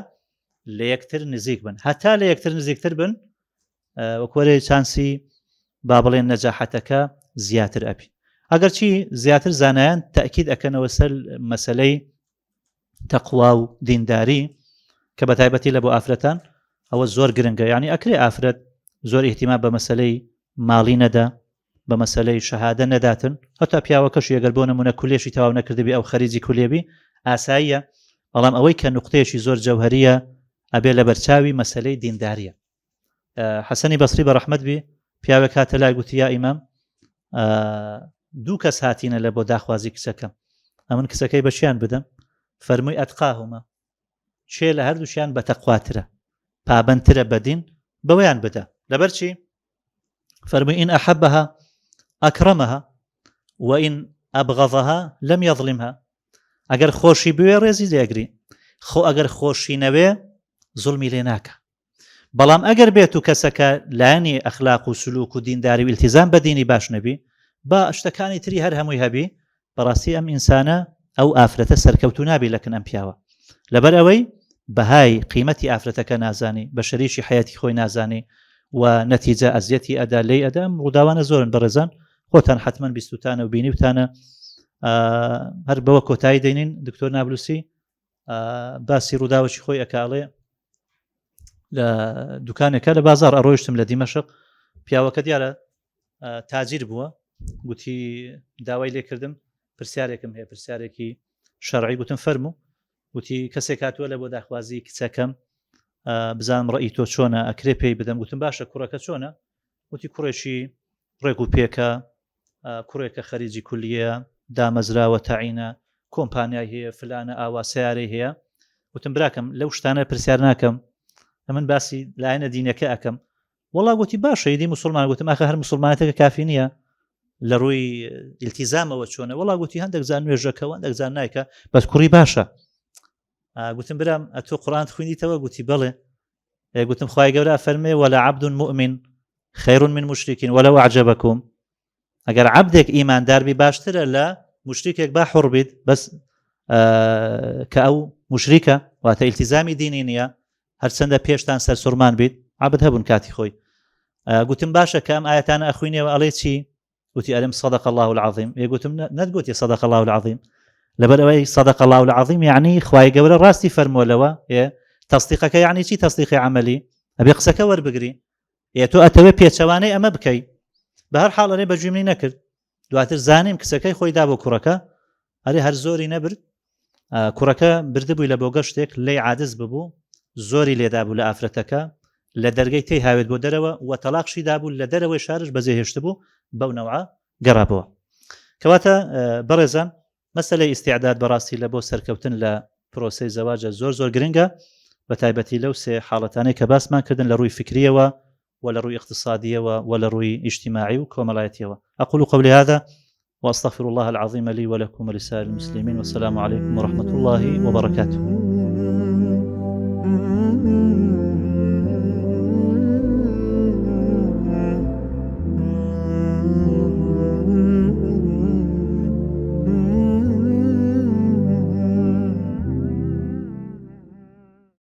لە یەکتر نزیک بن. هەتا لە یەکتر نزیکتر بن وەکوەرێ چانسی با بڵێن نەجاحەتەکە زیاتر ئەبی. ئەگەرچی زیاتر زانایان تەئکید ئەکەنەوە سەر مەسەلەی تەقوا و دینداری کە بە تایبەتی لە بۆ ئافرەتان ئەوە زۆر گرنگە. یعنی ئەکرێ ئافرەت زۆر ئیهتیما بە مەسەلەی ماڵی نەدا، بە مەسەلەی شەهادە نەداتن، هەتا پیاوەکەشی ئەگەر بۆ نمونە کولێشی تەواو نەکردبی ئەو خەریجی کولێبی ئاساییە، بەڵام ئەوەی کە نقطەیەکی زۆر جەوهریە ئەبێ لە بەرچاوی مەسەلەی دینداریە. حەسەنی بەسری بە ڕەحمەت بی پیاوێک هاتە لای گوتی یا ئیمام دوو کەس هاتینە لە بۆ داخوازی کچەکەم، ئەمن کچەکەی بەشیان بدەم؟ فەرمووی ئەتقاهما، چێ لە هەردووشیان بەتەقواترە پابندترە بەدین بەوەیان بدە. لەبەر چی؟ فەرمووی ئین ئەحەبەها ئەکرەمەها وئین ئەبغەضەها لەم یەظلمها، ئەگەر خۆشی بوێ ڕێزی لێگری، خۆ ئەگەر خۆشی نەوێ زوڵمی لێ ناکە. بەڵام ئەگەر بێت و کەسەکە لایەنی ئەخلاق و سلوک و دینداری و ئیلتیزام بە دینی باش نەبی، با شتەکانی تری هەر هەمووی هەبی، بەڕاستی ئەم ئینسانە ئەو ئافرەتە سەرکەوتوو نابی لەکن ئەم پیاوە، لەبەر ئەوەی بەهای قیمەتی ئافرەتەکە نازانی، بە شەریکی حەیاتی خۆی نازانی و نەتیجە ئەزیەتی ئەدا لێی ئەدا. ئەم ڕووداوانە زۆرن بەڕێزان، خۆتان حەتمەن بیستوتانە و بینیوتانە. هەر بەوە کۆتایی دەینین. دکتۆر نابلوسی باسی ڕووداوەکی خۆی ئەکاڵێ لە دوکانێکە لە بازار ئەڕۆیشتم لە دیمەشق، پیاوەکە دیارە تاجیر بووە، گوتی داوای لێکردم پرسیارێکم هەیە، پرسیارێکی شەرعی. گوتم فەرموو. گوتی کەسێک هاتووە لە بۆ داخوازی کچەکەم، بزانم ڕئی تۆ چۆنە، ئەکرێ پێی بدەم؟ گوتم باشە کوڕەکە چۆنە؟ وتی کوڕێکی ڕێک و پێکە، کوڕێکە خەریجی کولیە، دامەزراوە تەعینە، کۆمپانیای هەیە، فلانە ئاوا سیارەی هەیە. وتم براکەم لەو شتانە پرسیار ناکەم، ئەمن باسی لایەنە دینەکە ئەەکەم. وەڵا گوتی باشە ئیدی مسلمان. گوتم ئاخە هەر مسلمانەتەکە کافی نییە، لە ڕووی ئیلتیزامەوە چۆنە؟ وەڵا گوتی هەندێک جار نوێژەکە و هەندێک جار نایکە، بەس کوڕی باشە. گوتم برام ئەتۆ قورئان خوێندیتەوە؟ گوتی بەڵێ. گوتم خوای گەورە فەرمێ وەلا عەبد مؤمن خیر من مشرک ولو اعجبکم، ئەگەر عەبدێک ئیماندار بی باشترە لە مشریکێک با حڕ بیت، بەس کە ئەو مشریکە واتە ئیلتیزامی دینی نییە، هەرچەندە پێشتان سەرسوڕمان بیت. عەبد هەبوون کاتی خۆی. گوتم باشە کە ئەم ئاەتانە ئەخوینەوە ئەڵێ چی؟ گوتی ئەرم صدق الله العظیم. ێ گوتم نەتگوتی صدق الله العظیم، لەبەر ئەوەی صدق الله العظیم یعنی خوای گەورە ڕاستی فەرمووە لەوە. ێ تەصدیقەکە یعنی چی؟ تەصدیقی عملی، ئەبێ قسەکە وەربگری. ێ تۆ ئەتەوێ پێچەوانەی ئەمە بکەی. بە هەر حاڵ ئەرێ بەگوێ منی نەکرد. دواتر زانیم کچەکەی خۆی دا بۆ کوڕەکە، ئەرێ هەر زۆری نەبرد، کوڕەکە بردبووی لە بۆ گەشتێک، لێی عادز ببوو، زۆری لێدابوو لە ئافرەتەکە، لە دەرگەی تێی هاوێت بۆ دەرەوە و تەلاقشی دابوو، لە دەرەوەی شارش بەجێ هێشتبوو، بەو نەوعە گەڕابەوە. کەواتە بەڕێزان مەسەلەی ئیستیعداد بەڕاستی لە بۆ سەرکەوتن لە پرۆسەی زەواجە زۆر زۆر گرنگە، بە تایبەتی لەو سێ حاڵەتانەی کە باسمان کردن لە ڕووی فکریەوە. و لە ڕووی اقتصادیەوە و لە ڕووی ئیجتیماعی و کۆمەڵایەتیەوە. أقول قولي هذا وأستغفر الله العظيم لي ولكم ولسائر المسلمين والسلام عليكم ورحمة الله وبركاته.